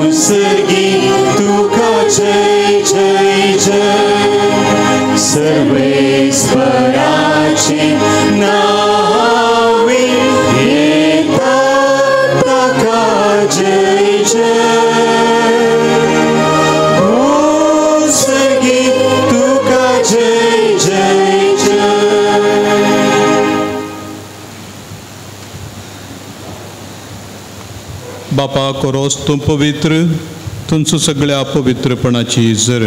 उत्सर्गी तुका जय जय जय. सर्वेस्पराचे नांवे येता ताका जय जय. उत्सर्गी तुका जय जय जय. बापा कोरोस तूं पवित्र, तुमचो सगळ्या पवित्रपणाची जर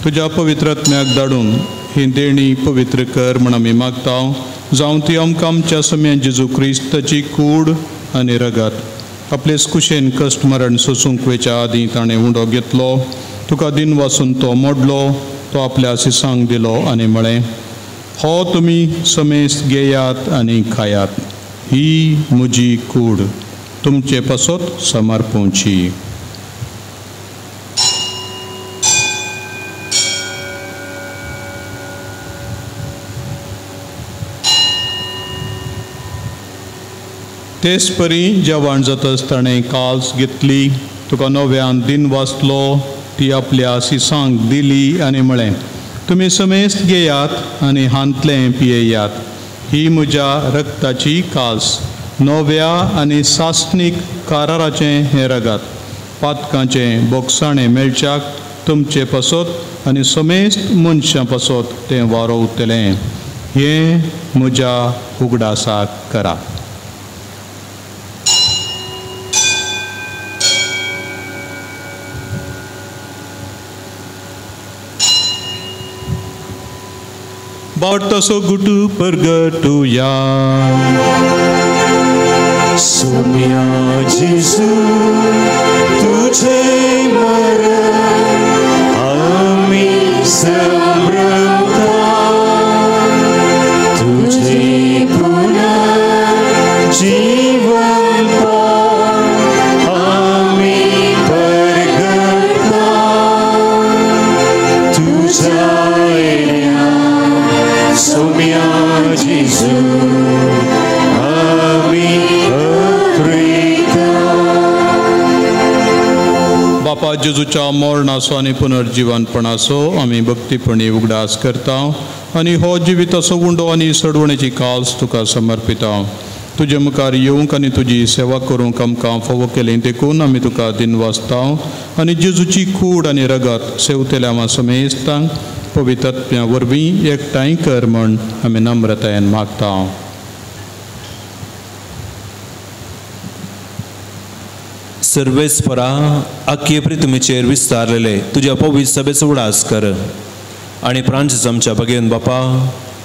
तुज्या पवित्रात्म्याक धाडून ही देणी पवित्र कर म्हण आमी मागता. जावं ती आमकां आमच्या सम्यान जेजू क्रिस्ताची कूड आनी रगत आपलेच कुशेन कश्ट मरण सोसूंक वेच्या आदीं ताणें उंडो घेतलो, तुका दिन वासून तो मोडलो, तो आपल्या सिसांक दिलो आनी म्हळें, हो तुमी समेस्त घेयात आनी खायात, ही म्हजी कूड तुमचे पासत समर्पूंची. तेच परी जेवण जातच ताणें काल्स घेतली, तुका नव्यान दिन वाचलो, ती आपल्या सिसांक दिली आनी म्हळें, तुमी समेस्त घेयात आनी हांतलें पियेयात. ही म्हज्या रक्ताची कास, नव्या आनी सासणीक काराराचें हें रगत, पातकांचें बोगसाणें मेळच्याक तुमचे पासत आनी समेस्त मनशां पासत तें वारोवतलें. हें म्हज्या उगडासाक करा. बावटो गुटू परगटुया. सोम्या जेजू तुझे मरण आमी संभ्रमता, तुझे पुनर्जीवन आमी परगटता, तुझ्या सोम्या जेजू आमी अत्रेता. बापा जेजूच्या मरणाचो आनी पुनर्जीवनपणाचो आमी भक्तीपणी उगडास करता आनी हो जिविताचो उंडो आनी सडवणेची काल्स तुका समर्पिता. तुजे मुखार येवंक आनी तुजी सेवा करूंक आमकां फावो केली देखून आमी तुका दिनवासता आनी जेजूची कूड आनी रगत सेवतेल्या समेस्तांक पवित्रत्म्या वरवीं एकठांय कर म्हण आमी नम्रतायेन मागता. सर्वेस्परा आख्खे पृथ्वीचेर विस्तारलेले तुज्या पवित्र सभेचो उडास कर आनी फ्रांसीस आमच्या भगेवन बापा,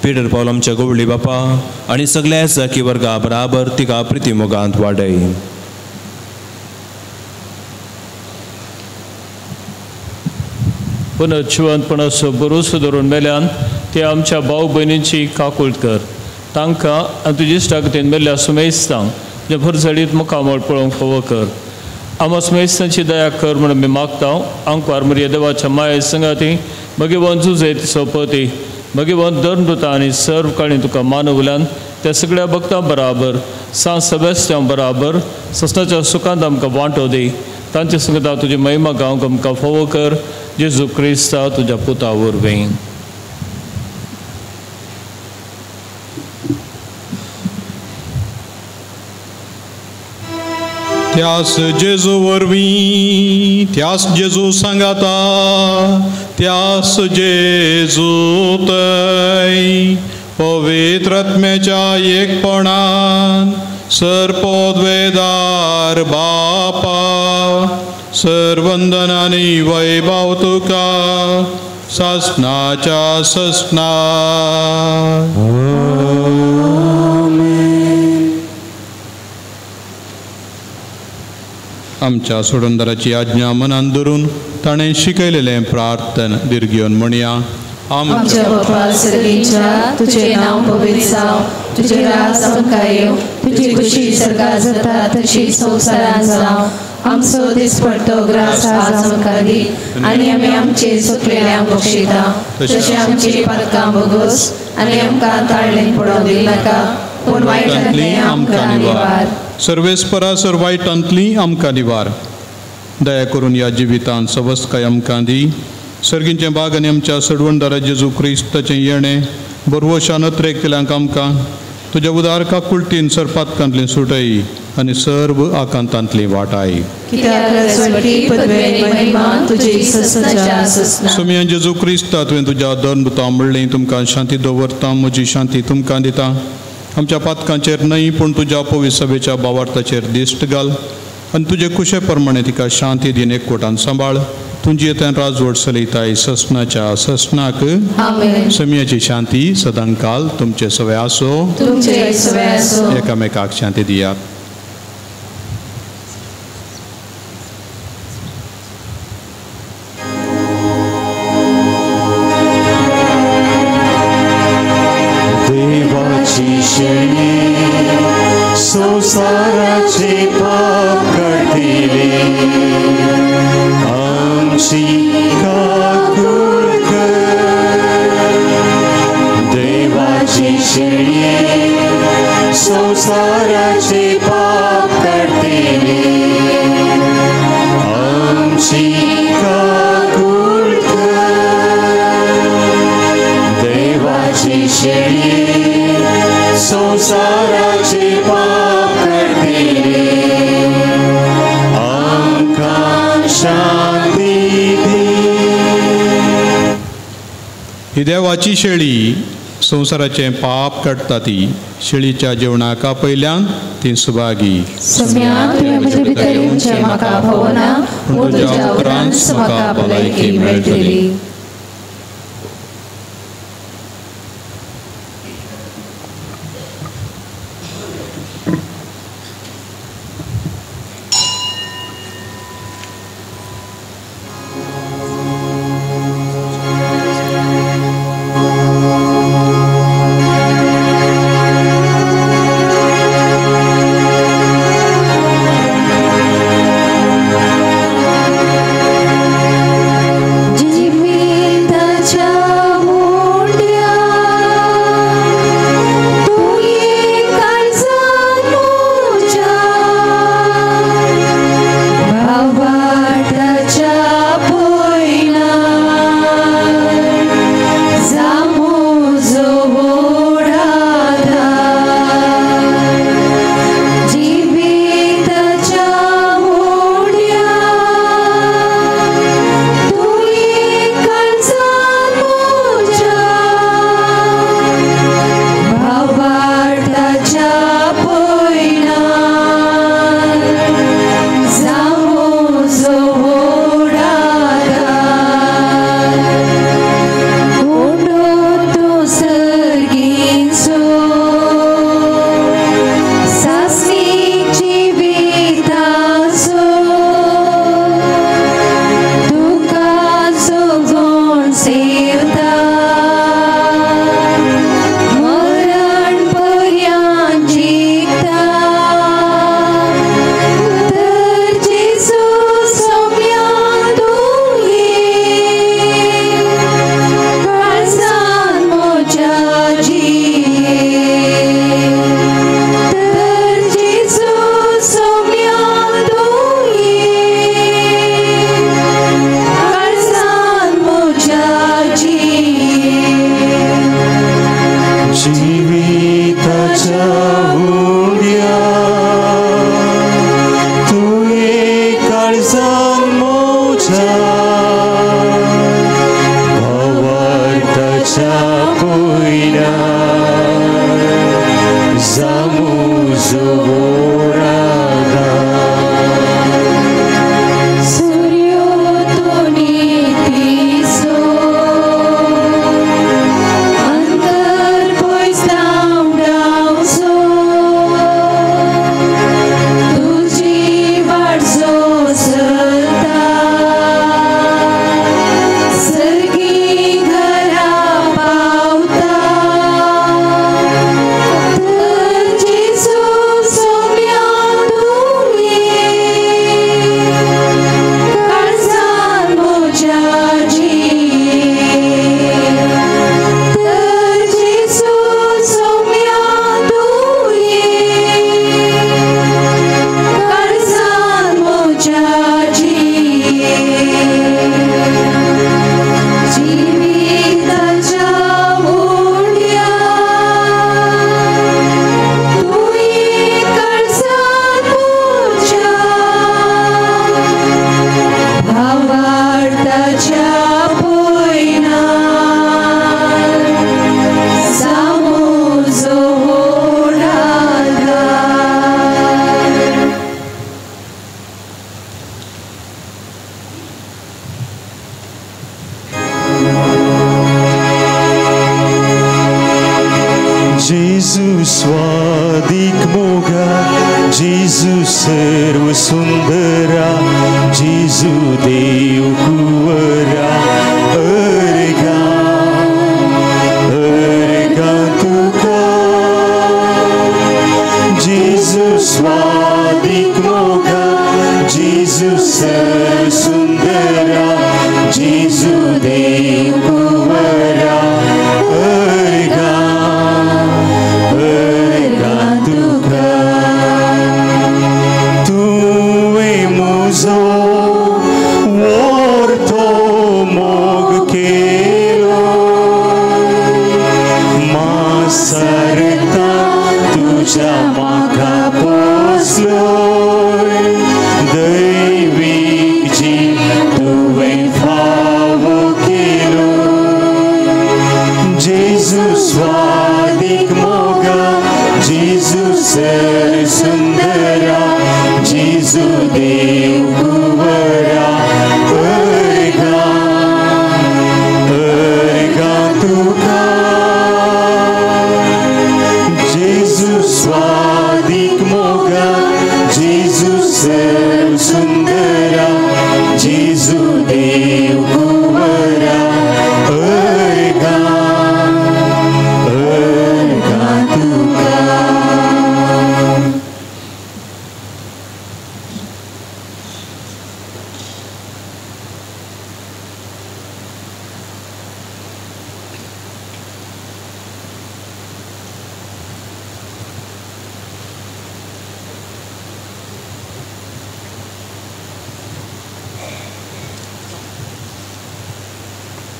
पीटर पावल आमच्या गोवळी बापा आनी सगळ्या जाकी वर्गा बराबर तिका प्रिती मोगांत वाडय. पुनर्जिवंतपणाचो भरोसो धरून मेल्यान ते आमच्या भाव भयणींची काकूळट कर. तांकां आनी तुजी इश्टागतीन मेल्ल्या सुमेस्तांक जे भरझडीत मुखामळ पळोवंक फावो कर. आमा सुमेस्तांची दया कर म्हूण आमी मागता. आंकवार मरिया देवाच्या माये संगाती भगवान जुजे सोपती भगवान धर्मदूता आनी सर्व काणी तुका मानवल्यान त्या सगळ्या भक्तां बराबर सांत सेबास्त्यांव बराबर ससनाच्या सुखांत आमकां वांटो दी. तांचे संगता तुजी महिमा गावंक आमकां फावो कर. जेजू क्रिस्ता तुज्या पुता वरवीं. त्यास जेजू वरवीं, त्यास जेजू सांगाता, त्यास जेजू तय पवित्र आत्म्याच्या एकपणान सर्पोद्वेदार बापा सर्वंदन आनी वैभव तुका सासनाच्या ससना. आमच्या सोडणदाराची आज्ञा मनान धरून ताणें शिकयलेलें प्रार्थन दीर्घ म्हणया. आमच्या बापा सर्गीच्या, तुझे नांव पवित्र जावं, तुझे राज आमकां येवं, तुजी खुशी सर्गात जाता तशी संवसारांत जावं. आमचो दिसपडतो ग्रास आज आमकां दी आनी आमी आमचे चुकलेल्यांक बक्षिता तशें आमची पातकां भोगोस आनी आमकां ताळणेन पडोवंक दिनाका, पूण वायटांतली आमकां निवार. सर्वेस्परा सर वायटांतली आमकां निवार. दया करून ह्या जिवितांत सवस्तकाय आमकां दी. सर्गींचें बाग आनी आमच्या सडवणदारा जेजू क्रिस्ताचें येणें बरवशान अत्रेकतल्यांक आमकां तुज्या उदार काकुळटीन सरपातकांतली सुटय आनी सर्व आकांतांतली वाटाय. सोमया जेजू क्रिस्ता, तुवें तुज्या धर्मदूतां म्हणलें, तुमकां शांती दवरता, म्हजी शांती तुमकां दिता. आमच्या पातकांचेर न्हय पूण तुज्या पवित्र सभेच्या बावार्थाचेर दिश्ट घाल आनी तुजे कुशे प्रमाणे तिका शांती दीन एकवटान सांबाळ. तुजी येत्यान राजवट चलयताय ससनाच्या ससनाक. समियाची शांती सदांकाल तुमचे सवे आसो. एकामेकाक शांती दियात. देवाची शेळी संसाराचे पाप काडटिले, आमची काकूळ कर. देवाची शेळी संसाराचे पाप काडटिले, आमची काकूळ कर. देवाची शेळी संसाराचे पाप काडटिले आमकां शांती दी. ही देवाची शेळी संवसाराचें पाप काडटा ती शेळीच्या जेवणाक आपयल्यान ती सुभागी. पूण तुज्या उपरांत म्हाका भलायकी मेळटली. Gesù swadik moga, Gesù servo sundara, Gesù Deo kuara, erga, erga tuka. Gesù swadik moga, Gesù servo sundara, Gesù Deo kuara, erga.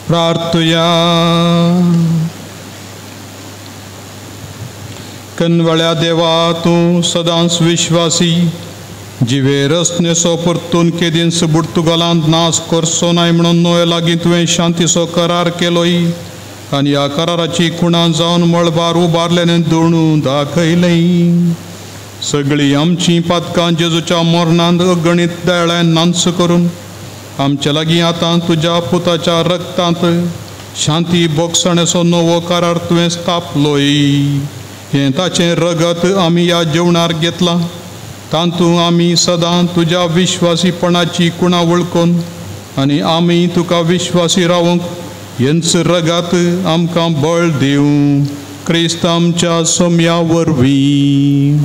प्रार्थुया. कनवळ्या देवा तूं सदांच विश्वासी जिवे रसनेसो परतून केदींस पुर्तुगालांत नाश करचो नाय म्हणून नोये लागीं तुवें शांतीचो करार केलोय आनी ह्या कराराची खुणां जावन मळबार उबारल्यान दोणू दाखयलें. सगळीं आमचीं पातकां जेजूच्या मरणांत अगणीत दयाळ्यान नांच करून आमच्या लागीं आतां तुज्या पुताच्या रक्तांत शांती बोगसणेचो नवो करार तुवें स्थापलोय. हें ताचें रगत आमी ह्या जेवणार घेतलां तातूंत आमी सदां तुज्या विश्वासीपणाची कुणां वळखून आनी आमी तुका विश्वासी रावंक हेंच रगत आमकां बळ दिवं. क्रिस्त आमच्या सोम्या वरवीं.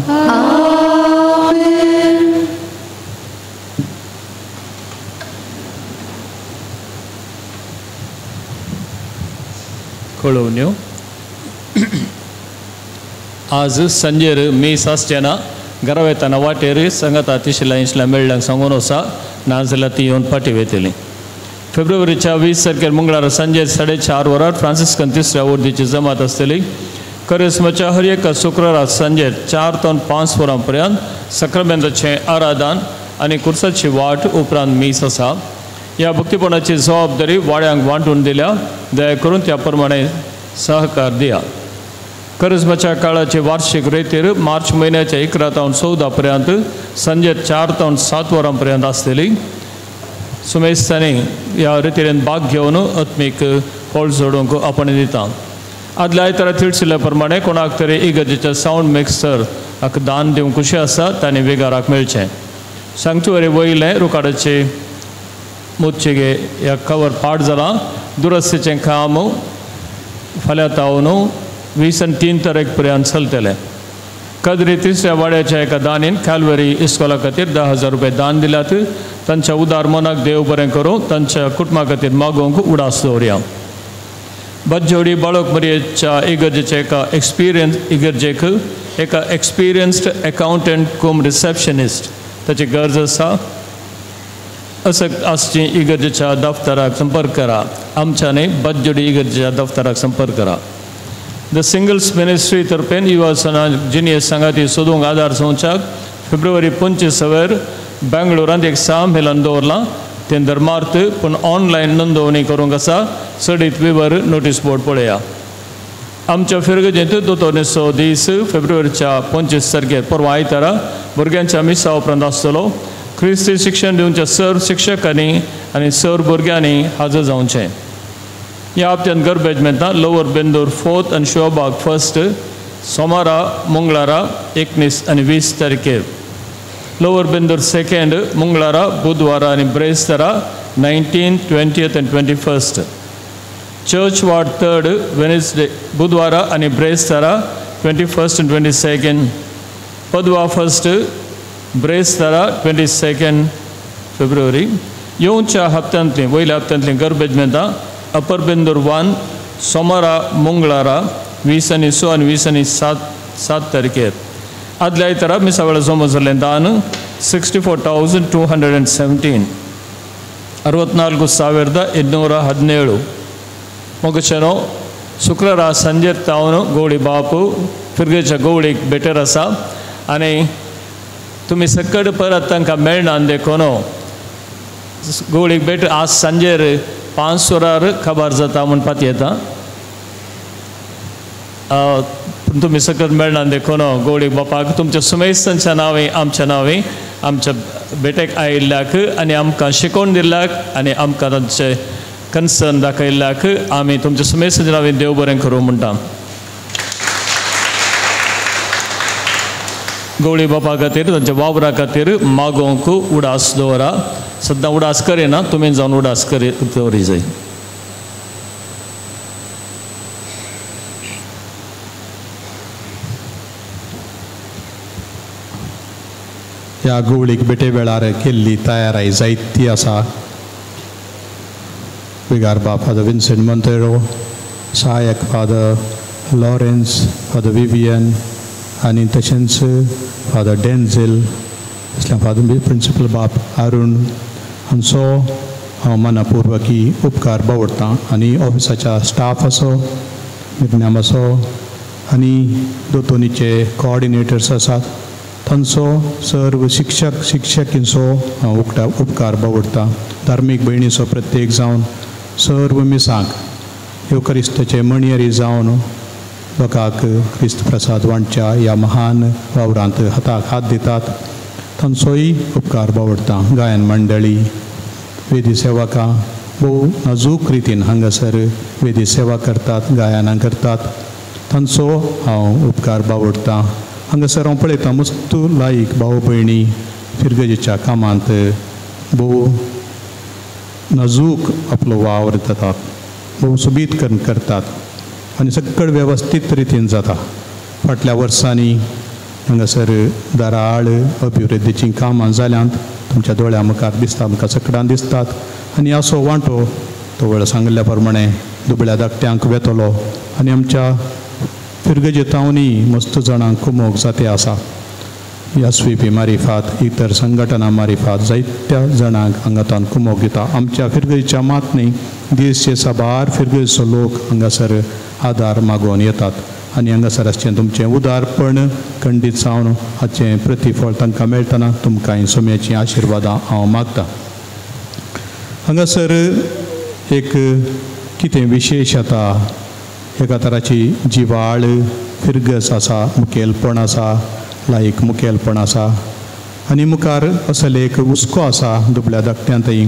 कळोवण्यो आज संजेर मीस आसचें घरा वयतना वाटेर सांगाता तिसला इंचला मेळ्ळ्यांक सांगून वसा नाजाल्यार ती येवन फाटी वयतली. फेब्रुवारीच्या 20 तारखेर मंगळारा सांजे 4:30 वरार फ्रांसिस्कन तिसऱ्या वर्दीची जमात आसतली. करिस्माच्या हर एका शुक्रारा सांजे 4 ते 5 वरां पर्यंत सक्रामेंताचें आराधन आनी कुर्साची वाट उपरांत मीस आसा. ह्या भक्तीपणाची जबाबदारी वाड्यांक वांटून दिल्या, दया करून त्या प्रमाणे सहकार दिया. करिस्माच्या काळाचे वार्षिक रेतीर मार्च म्हयन्याच्या 11 ते 14 पर्यंत सांजे 4 ते 7 वरां पर्यंत आसतली. सुमेस्तांनी ह्या रितीरेन भाग घेवन आत्मीक फळ जोडूंक आपण दिता. आदल्या आयतारा तिळसिल्ल्या प्रमाणे कोणाक तरी इगर्जेच्या सावंड मिक्सर हाका दान दिवंक खुशी आसा तांणी वेगाराक मेळचें. सांगचुवरी वयलें रुकाडाचे मोदचेगे ह्या कवर पाड जालां. दुरस्तीचें काम फाल्यां तावन 20 आनी 3 तारीख पर्यंत चलतलें. कदरी तिसऱ्या वाड्याच्या एका दानीन कॅलवरी इस्कोला खातीर 10,000 रुपये दान दिल्यात. तांच्या उदार मनाक देव बरें करूं, तांच्या कुटुंबा खातीर मागोवंक उडास दवरया. बज्जोडी बाळक मरयेच्या इगर्जेच्या एका एक्सपिरियन्स इगर्जेक एका एक्सपिरियन्स्ड अकाउंटंट कम रिसेप्शनिस्ट ताची गरज आसा. असं आसची इगर्जेच्या दफ्तराक संपर्क करा. आमच्यानी बज्जोडी इगर्जेच्या दफ्तराक संपर्क करा. The singles ministry तर्फेन युवा सणा जिनियस सांगाती सोदूंक आदार संवच्याक फेब्रुवारी 25 बेंगळुरांत एक संमेलन दवरलां. तें धर्मार्थ पूण ऑनलायन नोंदवणी करूंक आसा. चडीत विवर नोटीस बोर्ड पळया. आमच्या फिरगजेंत दोतोर दीस फेब्रुवारीच्या 25 तारखेर परवा आयतारा भुरग्यांच्या मिसा उपरांत आसतलो. क्रिस्ती शिक्षण दिवच्या सर शिक्षकांनी आनी सर भुरग्यांनी हाजर जावचें. ह्या हप्त्यान गरबेज मेळटा लोवर बेंदूर 4th आनी शिवबाग 1st सोमारा मंगळारा 19 आनी 20 तारखेर, लोवर बेंदूर 2nd मंगळारा बुधवारा आनी ब्रेस्तारा 19, 20 आनी 21, चर्च वार्ड 3rd Wednesday बुधवारा आनी ब्रेस्तारा 21 आनी 22, पदवा 1st ब्रेस्तारा 22 फेब्रुवारी. येवच्या हप्त्यांतली वयल्या हप्त्यांतली गरबेज मेळटा अपर बेंदूर 1 सोमारा मंगळारा 20 आनी 6 आनी 20 आनी 7 तारखेर. आदल्या आयतारा मिसा वेळार जमा जाल्लें दान 64,217 64,217. मोगचेनो शुक्रारा सांजेर तावन गवळी बापू फिरगेच्या गवळीक बेटर आसा आनी तुमी सकट परत तांकां मेळना देखून गवळीक बेटर आज सांजेर 5 वरार खबर जाता म्हूण पातयेता. तुमी सकत मेळना देखून गवळीक बापाक तुमच्या सुमेस्तांच्या नांवे आमच्या नांवे आमच्या बेटेक आयिल्ल्याक आनी आमकां शिकोवन दिल्ल्याक आनी आमकां तांचे कन्सर्न दाखयल्ल्याक आमी तुमच्या सुमेस्तांच्या नांवे देव बरें करूं म्हणटा. गवळी बापा खातीर तांच्या वावरा खातीर मागोवंक उडास दवरा. सद्दां उडास करिना, तुमी जावन उडास करी दवरी जाय. ह्या गवळीक बेटे वेळार केल्ली तयाराय जायती आसा. विगार बाप फादर विन्सेंट मोंतेरो, सहायक फादर लॉरेन्स, फादर विवियन आनी तशेंच फादर डेन्झेल, तसल्या फादर प्रिंसिपल बाप अरुण हांचो हांव मनापुर्वकी उपकार बावडटा आनी ऑफिसाच्या स्टाफ आसो, मिरन्याम आसो आनी दोतोनीचे कोऑर्डिनेटर्स आसात तांचो सर्व शिक्षक शिक्षकींचो हांव उपकार बावडटा. धार्मीक भयणीचो प्रत्येक जावन सर्व मिसांक येवक्रिस्ताचे मणयरी जावन लोकांक क्रिस्त प्रसाद वांटच्या ह्या महान वावरांत हाताक हात दितात तांचोय उपकार बावडटा. गायन मंडळी, वेदी सेवकां भोव नाजूक रितीन हांगासर वेदी सेवा करतात, गायनां करतात तांचो हांव उपकार बावडटा. हांगासर हांव पळयतां मस्तू लायक भाव भयणी फिरगजेच्या कामांत भोव नाजूक आपलो वावर जातात, भोव सोबीत करून करतात आनी सगळें वेवस्थीत रितीन जाता. फाटल्या वर्सांनी हांगासर दाराळ अभिवृद्धीचीं कामां जाल्यांत, तुमच्या दोळ्या मुखार दिसता, आमकां सगळ्यांक दिसतात. आनी असो वांटो तो वेळ सांगिल्ल्या प्रमाणे दुबळ्या धाकट्यांक वेतलो आनी आमच्या फिरगजेतावनी मस्त जाणांक कुमोक जाते आसा. एस वी पी मारिफात, इतर संघटना मारिफात जायत्या जाणांक हांगातान कुमोक दिता. आमच्या फिरगजेच्या मात न्ही, देशचे साबार फिरगजेचो लोक हांगासर आदार मागोवन येतात आनी हांगासर आसचें तुमचें उदारपण खंडीत जावन हाचें प्रतिफळ तांकां मेळटना तुमकां सोम्याचीं आशिर्वादां हांव मागता. हांगासर एक कितें विशेश येता, एका तराची जिवाळ फिरगज आसा, मुखेलपण आसा, लायक मुखेलपण आसा आनी मुखार असले एक हुस्को आसा दुबळ्या धाकट्यांतय.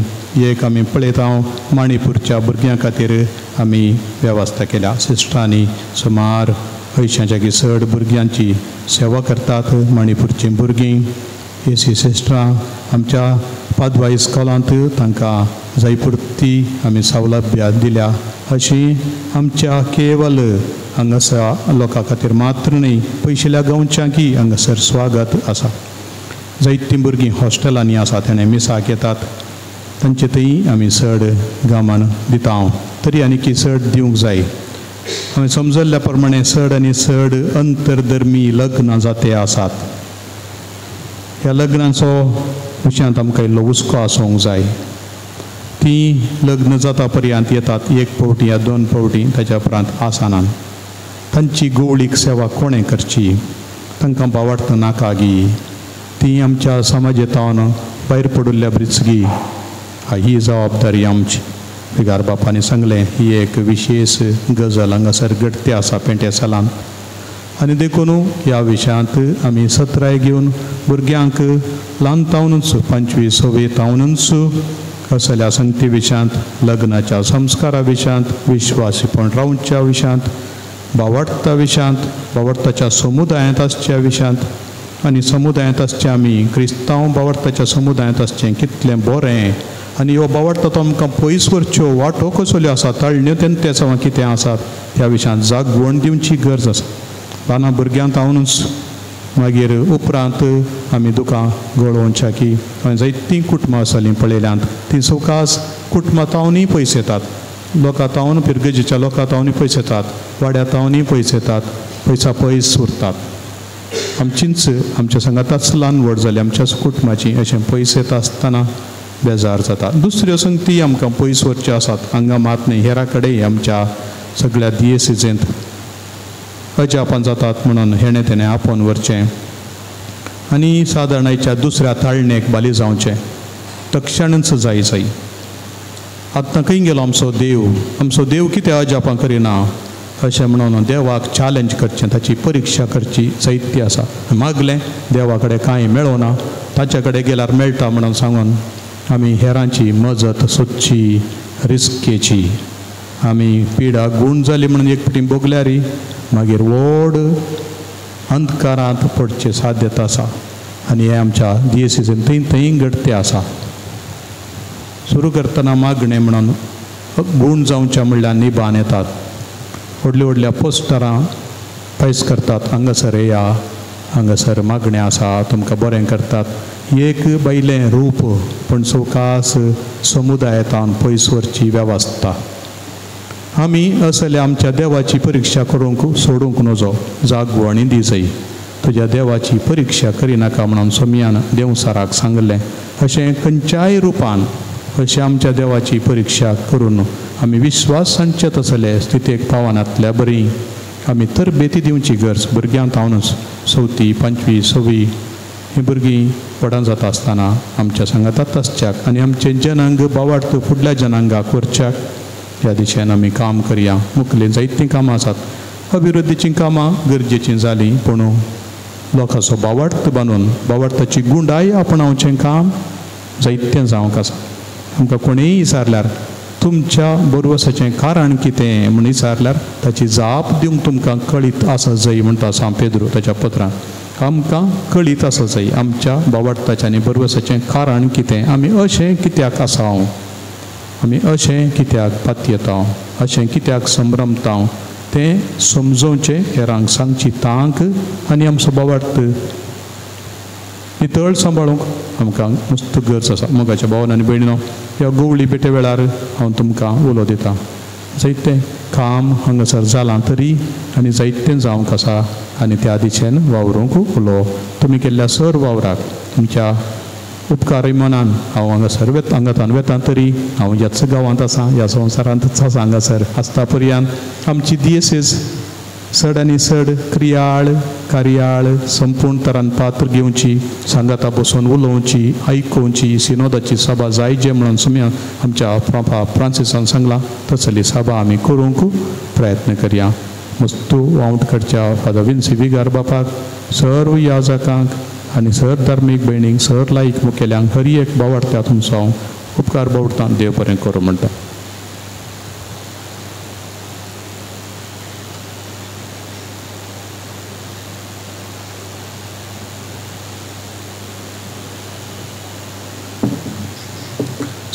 एक आमी पळयता माणिपूरच्या भुरग्यां खातीर आमी वेवस्था केल्या. सिस्टरांनी सुमार 80च्या चड भुरग्यांची सेवा करतात. मणिपूरचीं भुरगीं एसी सिस्टरां आमच्या पादवा इस्कॉलांत तांकां जायपुरती आमी सौलभ्य दिल्या. अशी आमच्या केवल हांगासर लोकां खातीर मात्र न्हय, पयशिल्ल्या गांवच्यांकय हांगासर स्वागत आसा. जायतीं भुरगीं हॉस्टेलांनी आसा, तेणें मिसाक येतात, तांचे थंय आमी चड गामान दिता हांव, तरी आनीकी चड दिवंक जाय. हांवें समजल्ल्या प्रमाणे चड आनी चड अंतरधर्मी लग्नां जाते आसात. ह्या लग्नांचो विशयांत आमकां इल्लो हुस्को आसूंक जाय. तीं लग्न जाता पर्यंत येतात, एक फावटी या दोन फावटी, ताच्या उपरांत आसनात. तांची गोवळीक सेवा कोणें करची, तांकां बावडटा नाका गी, ती आमच्या समाजेतावन भायर पडिल्ल्या ब्रिचगी, ही जबाबदारी आमची. फिगार बापांनी सांगलें ही एक विशेश गजल हांगासर घडटी आसा पेंटे सालान आनी देखून ह्या विशयांत आमी सत्राय घेवन भुरग्यांक ल्हान तावनूच 5वी 6वी तावनूच असल्या संगती विशयांत, लग्नाच्या संस्कारा विशयांत, विश्वासीपण रावच्या विशयांत, बावडता विशयांत, बावडताच्या समुदायांत आसच्या विशयांत आनी समुदायांत आसचें आमी क्रिस्तांव बावडताच्या समुदायांत आसचें कितलें बरें आनी ह्यो बावडता तो आमकां पयस व्हरच्यो वाटो कसल्यो आसा, ताळण्यो तेंतेसांव कितें आसात त्या विशयांत जागवण दिवची गरज आसा. ल्हान भुरग्यांक तावनूच मागीर उपरांत आमी दुकां गळोवच्या की हांवें जायतीं कुटुंबां आसलीं पळयल्यांत, तीं सवकास कुटुंबां तावनूय पयस येतात, लोकां तावन फिरगजेच्या लोकां तावनूय पयस येतात, वाड्या तावनूय पयस येतात, पयसा पयस उरतात. आमचींच आमच्या सांगाताच ल्हान व्हड जाली आमच्याच कुटुंबाची अशें पयस येता आसतना बेजार जाता. दुसऱ्यो संगती आमकां पयस व्हरच्यो आसात, हांगा मात न्ही, हेरा कडेन आमच्या सगळ्या दियेसिजेंत अजापान जातात म्हणून हेणें तेणें आपोवन व्हरचें आनी सादारणाच्या दुसऱ्या ताळणेक बाली जावचें तक्षणच जाय जाय. आतां खंय गेलो आमचो देव, आमचो देव कितें अजापां करिना अशें म्हणून देवाक चॅलेंज करचें, ताची परिक्षा करची जायती आसा. मागलें देवा कडेन कांय मेळोना, ताच्या कडेन गेल्यार मेळटा म्हणून सांगून आमी हेरांची मजत सोदची रिस्केची. आमी पिडा गूण जाली म्हणून एक फावटी भोगल्यारी मागीर व्हड अंधकारांत पडचें साध्यता आसा आनी हें आमच्या दियेसिजेन थंय थंय घडते आसा. सुरू करतना मागणें म्हणून गूण जावच्या म्हणल्यार निबान येतात, व्हडल्या व्हडल्या पोस्टरां पयस करतात, हांगासर येया, हांगासर मागणें आसा, तुमकां बरें करतात. एक बायलें रूप पूण सवकास समुदायतान पयस व्हरची वेवस्था. आमी असल्या आमच्या देवाची परिक्षा करूंक सोडूंक नजो, जागवणी दी जाय. तुज्या देवाची परिक्षा करिनाका म्हणून सोमयान देवसाराक सांगलें. अशें खंयच्याय रुपान अशी आमच्या देवाची परिक्षा करून आमी विश्वासांचे तसले स्थितेक पावनातल्या बरी आमी तरबेती दिवची गरज भुरग्यांक तावनच चवथी पांचवी सवी ही भुरगीं व्हडां जाता आसतना आमच्या सांगातात आसच्याक आनी आमचें जनांग बावार्थ फुडल्या जनांगाक व्हरच्याक ह्या दिशेन आमी काम करया. मुखले जायतीं कामां आसात, अभिवृद्धीचीं कामां गरजेचीं जालीं, पूण लोकांचो बावार्थ बांदून बावार्थाची गुंडाय आपणावचें काम जायतें जावंक आसा. आमकां कोणेय विचारल्यार तुमच्या बरवसाचें कारण कितें म्हूण विचारल्यार ताची जाप दिवंक तुमकां कळीत आसा जाय म्हणटा सांत पेद्रू ताच्या पत्रान. आमकां कळीत आसा जाय आमच्या बावार्थाचें आनी बरवसाचें कारण कितें, आमी अशें कित्याक आसा, आमी अशें कित्याक पातयेता, अशें कित्याक संभ्रमता तें समजोवचें, हेरांक सांगची तांक आनी आमचो बावार्थ नितळ सांबाळूंक आमकां मस्त गरज आसा. मोगाच्या भावान आनी भयणीनो, ह्या गोवळी भेटे वेळार हांव तुमकां उलो दितां, जायतें काम हांगासर जालां तरी आनी जायतें जावंक आसा आनी त्या दिशेन वावरूंक उलो. तुमी केल्ल्या सर वावराक तुमच्या उपकारय मनान हांव हांगासर वेता, हांगातान वेता तरी हांव ह्याच गांवांत आसा, ह्या संवसारांतच आसा. हांगासर आसता पर्यंत आमची दियेसेस चड आनी चड क्रियाळ कार्याळ संपूर्ण तरान पात्र घेवची, सांगाता बसून उलोवची, आयकोवची. सिनोदाची सभा जाय जे म्हणून सुम्या आमच्या फ्रांसिसान सांगलां तसली सभा आमी करूंक प्रयत्न करया. मस्तू वावंट करच्या फादर विन्सी विगार बापाक, सर्व याजकांक आनी सर धार्मीक भयणींक, सर लायक मुखेल्यांक, हर एक बावडत्या तुमचो हांव उपकार बावडटा. देव बरें करूं म्हणटा.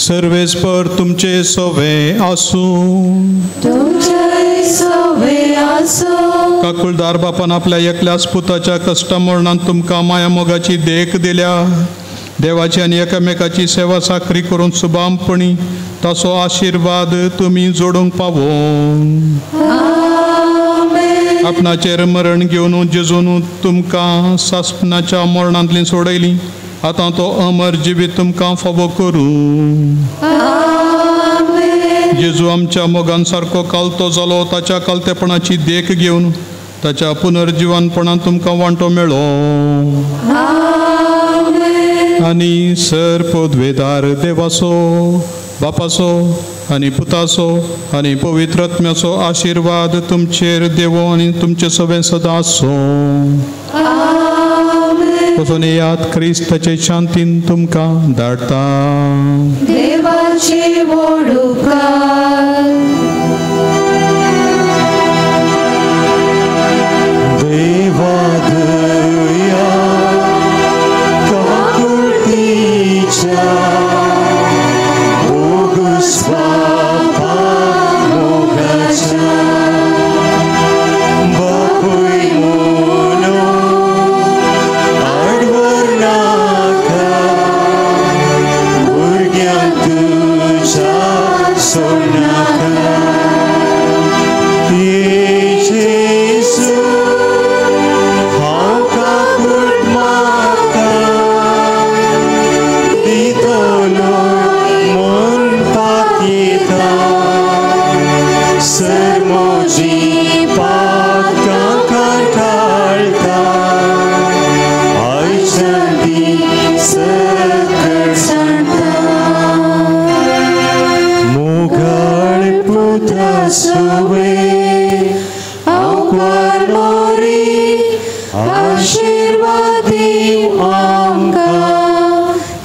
सर्वेस्पर तुमचे सोवे आसूं. तुमचे सोवे आसूं. काकुळदार बापान आपल्या एकल्याच पुताच्या कश्टा मरणान तुमकां माया मोगाची देख दिल्या. देवाची आनी एकामेकाची सेवा साकरी करून सुबामपणी ताचो आशिर्वाद तुमी जोडूंक पावो. आपणाचेर मरण घेवन जेजून तुमकां सासणाच्या मरणांतली सोडयली, आतां तो अमर जिवीत तुमकां फावो करूं. जेजू आमच्या मोगान सारको कालतो जालो, ताच्या कालतेपणाची देख घेवन ताच्या पुनर्जिवनपणान तुमकां वांटो मेळो. आनी सर पदवेदार देवाचो, बापाचो आनी पुताचो आनी पवित्र आत्म्याचो आशिर्वाद तुमचेर देवो आनी तुमचे सगळें सदां आसूं. वचून येयात, क्रिस्ताचे शांतीन तुमकां धाडटा. देवाचे वोडुकार देवा दया काकुळतीच्या बोगस बापा मोगाच्या बापूय मोनो आडवर नाका भुरग्यांक तुज्या सोडनाका. जेजू हांव काकूट मागता दितलो मन पातयेता सर म्हजी पातकां कंटाळटा आयच्यान ती सकट सांडटा. मोगाळ पुता सुवे आंकवार मोरी आशिर्वाद दीव आमकां.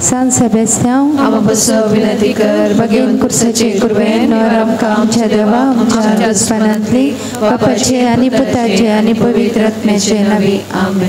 सांत सेबेस्त्यांव आमा पासून विनंती कर. भगेवन कुर्साचे कुर्बेन नोर आमकां आमच्या देवा आमच्या दुस्मानांतली बापाचे आनी पुताचे आनी पवित्र आत्म्याचे नांवी. आमेन.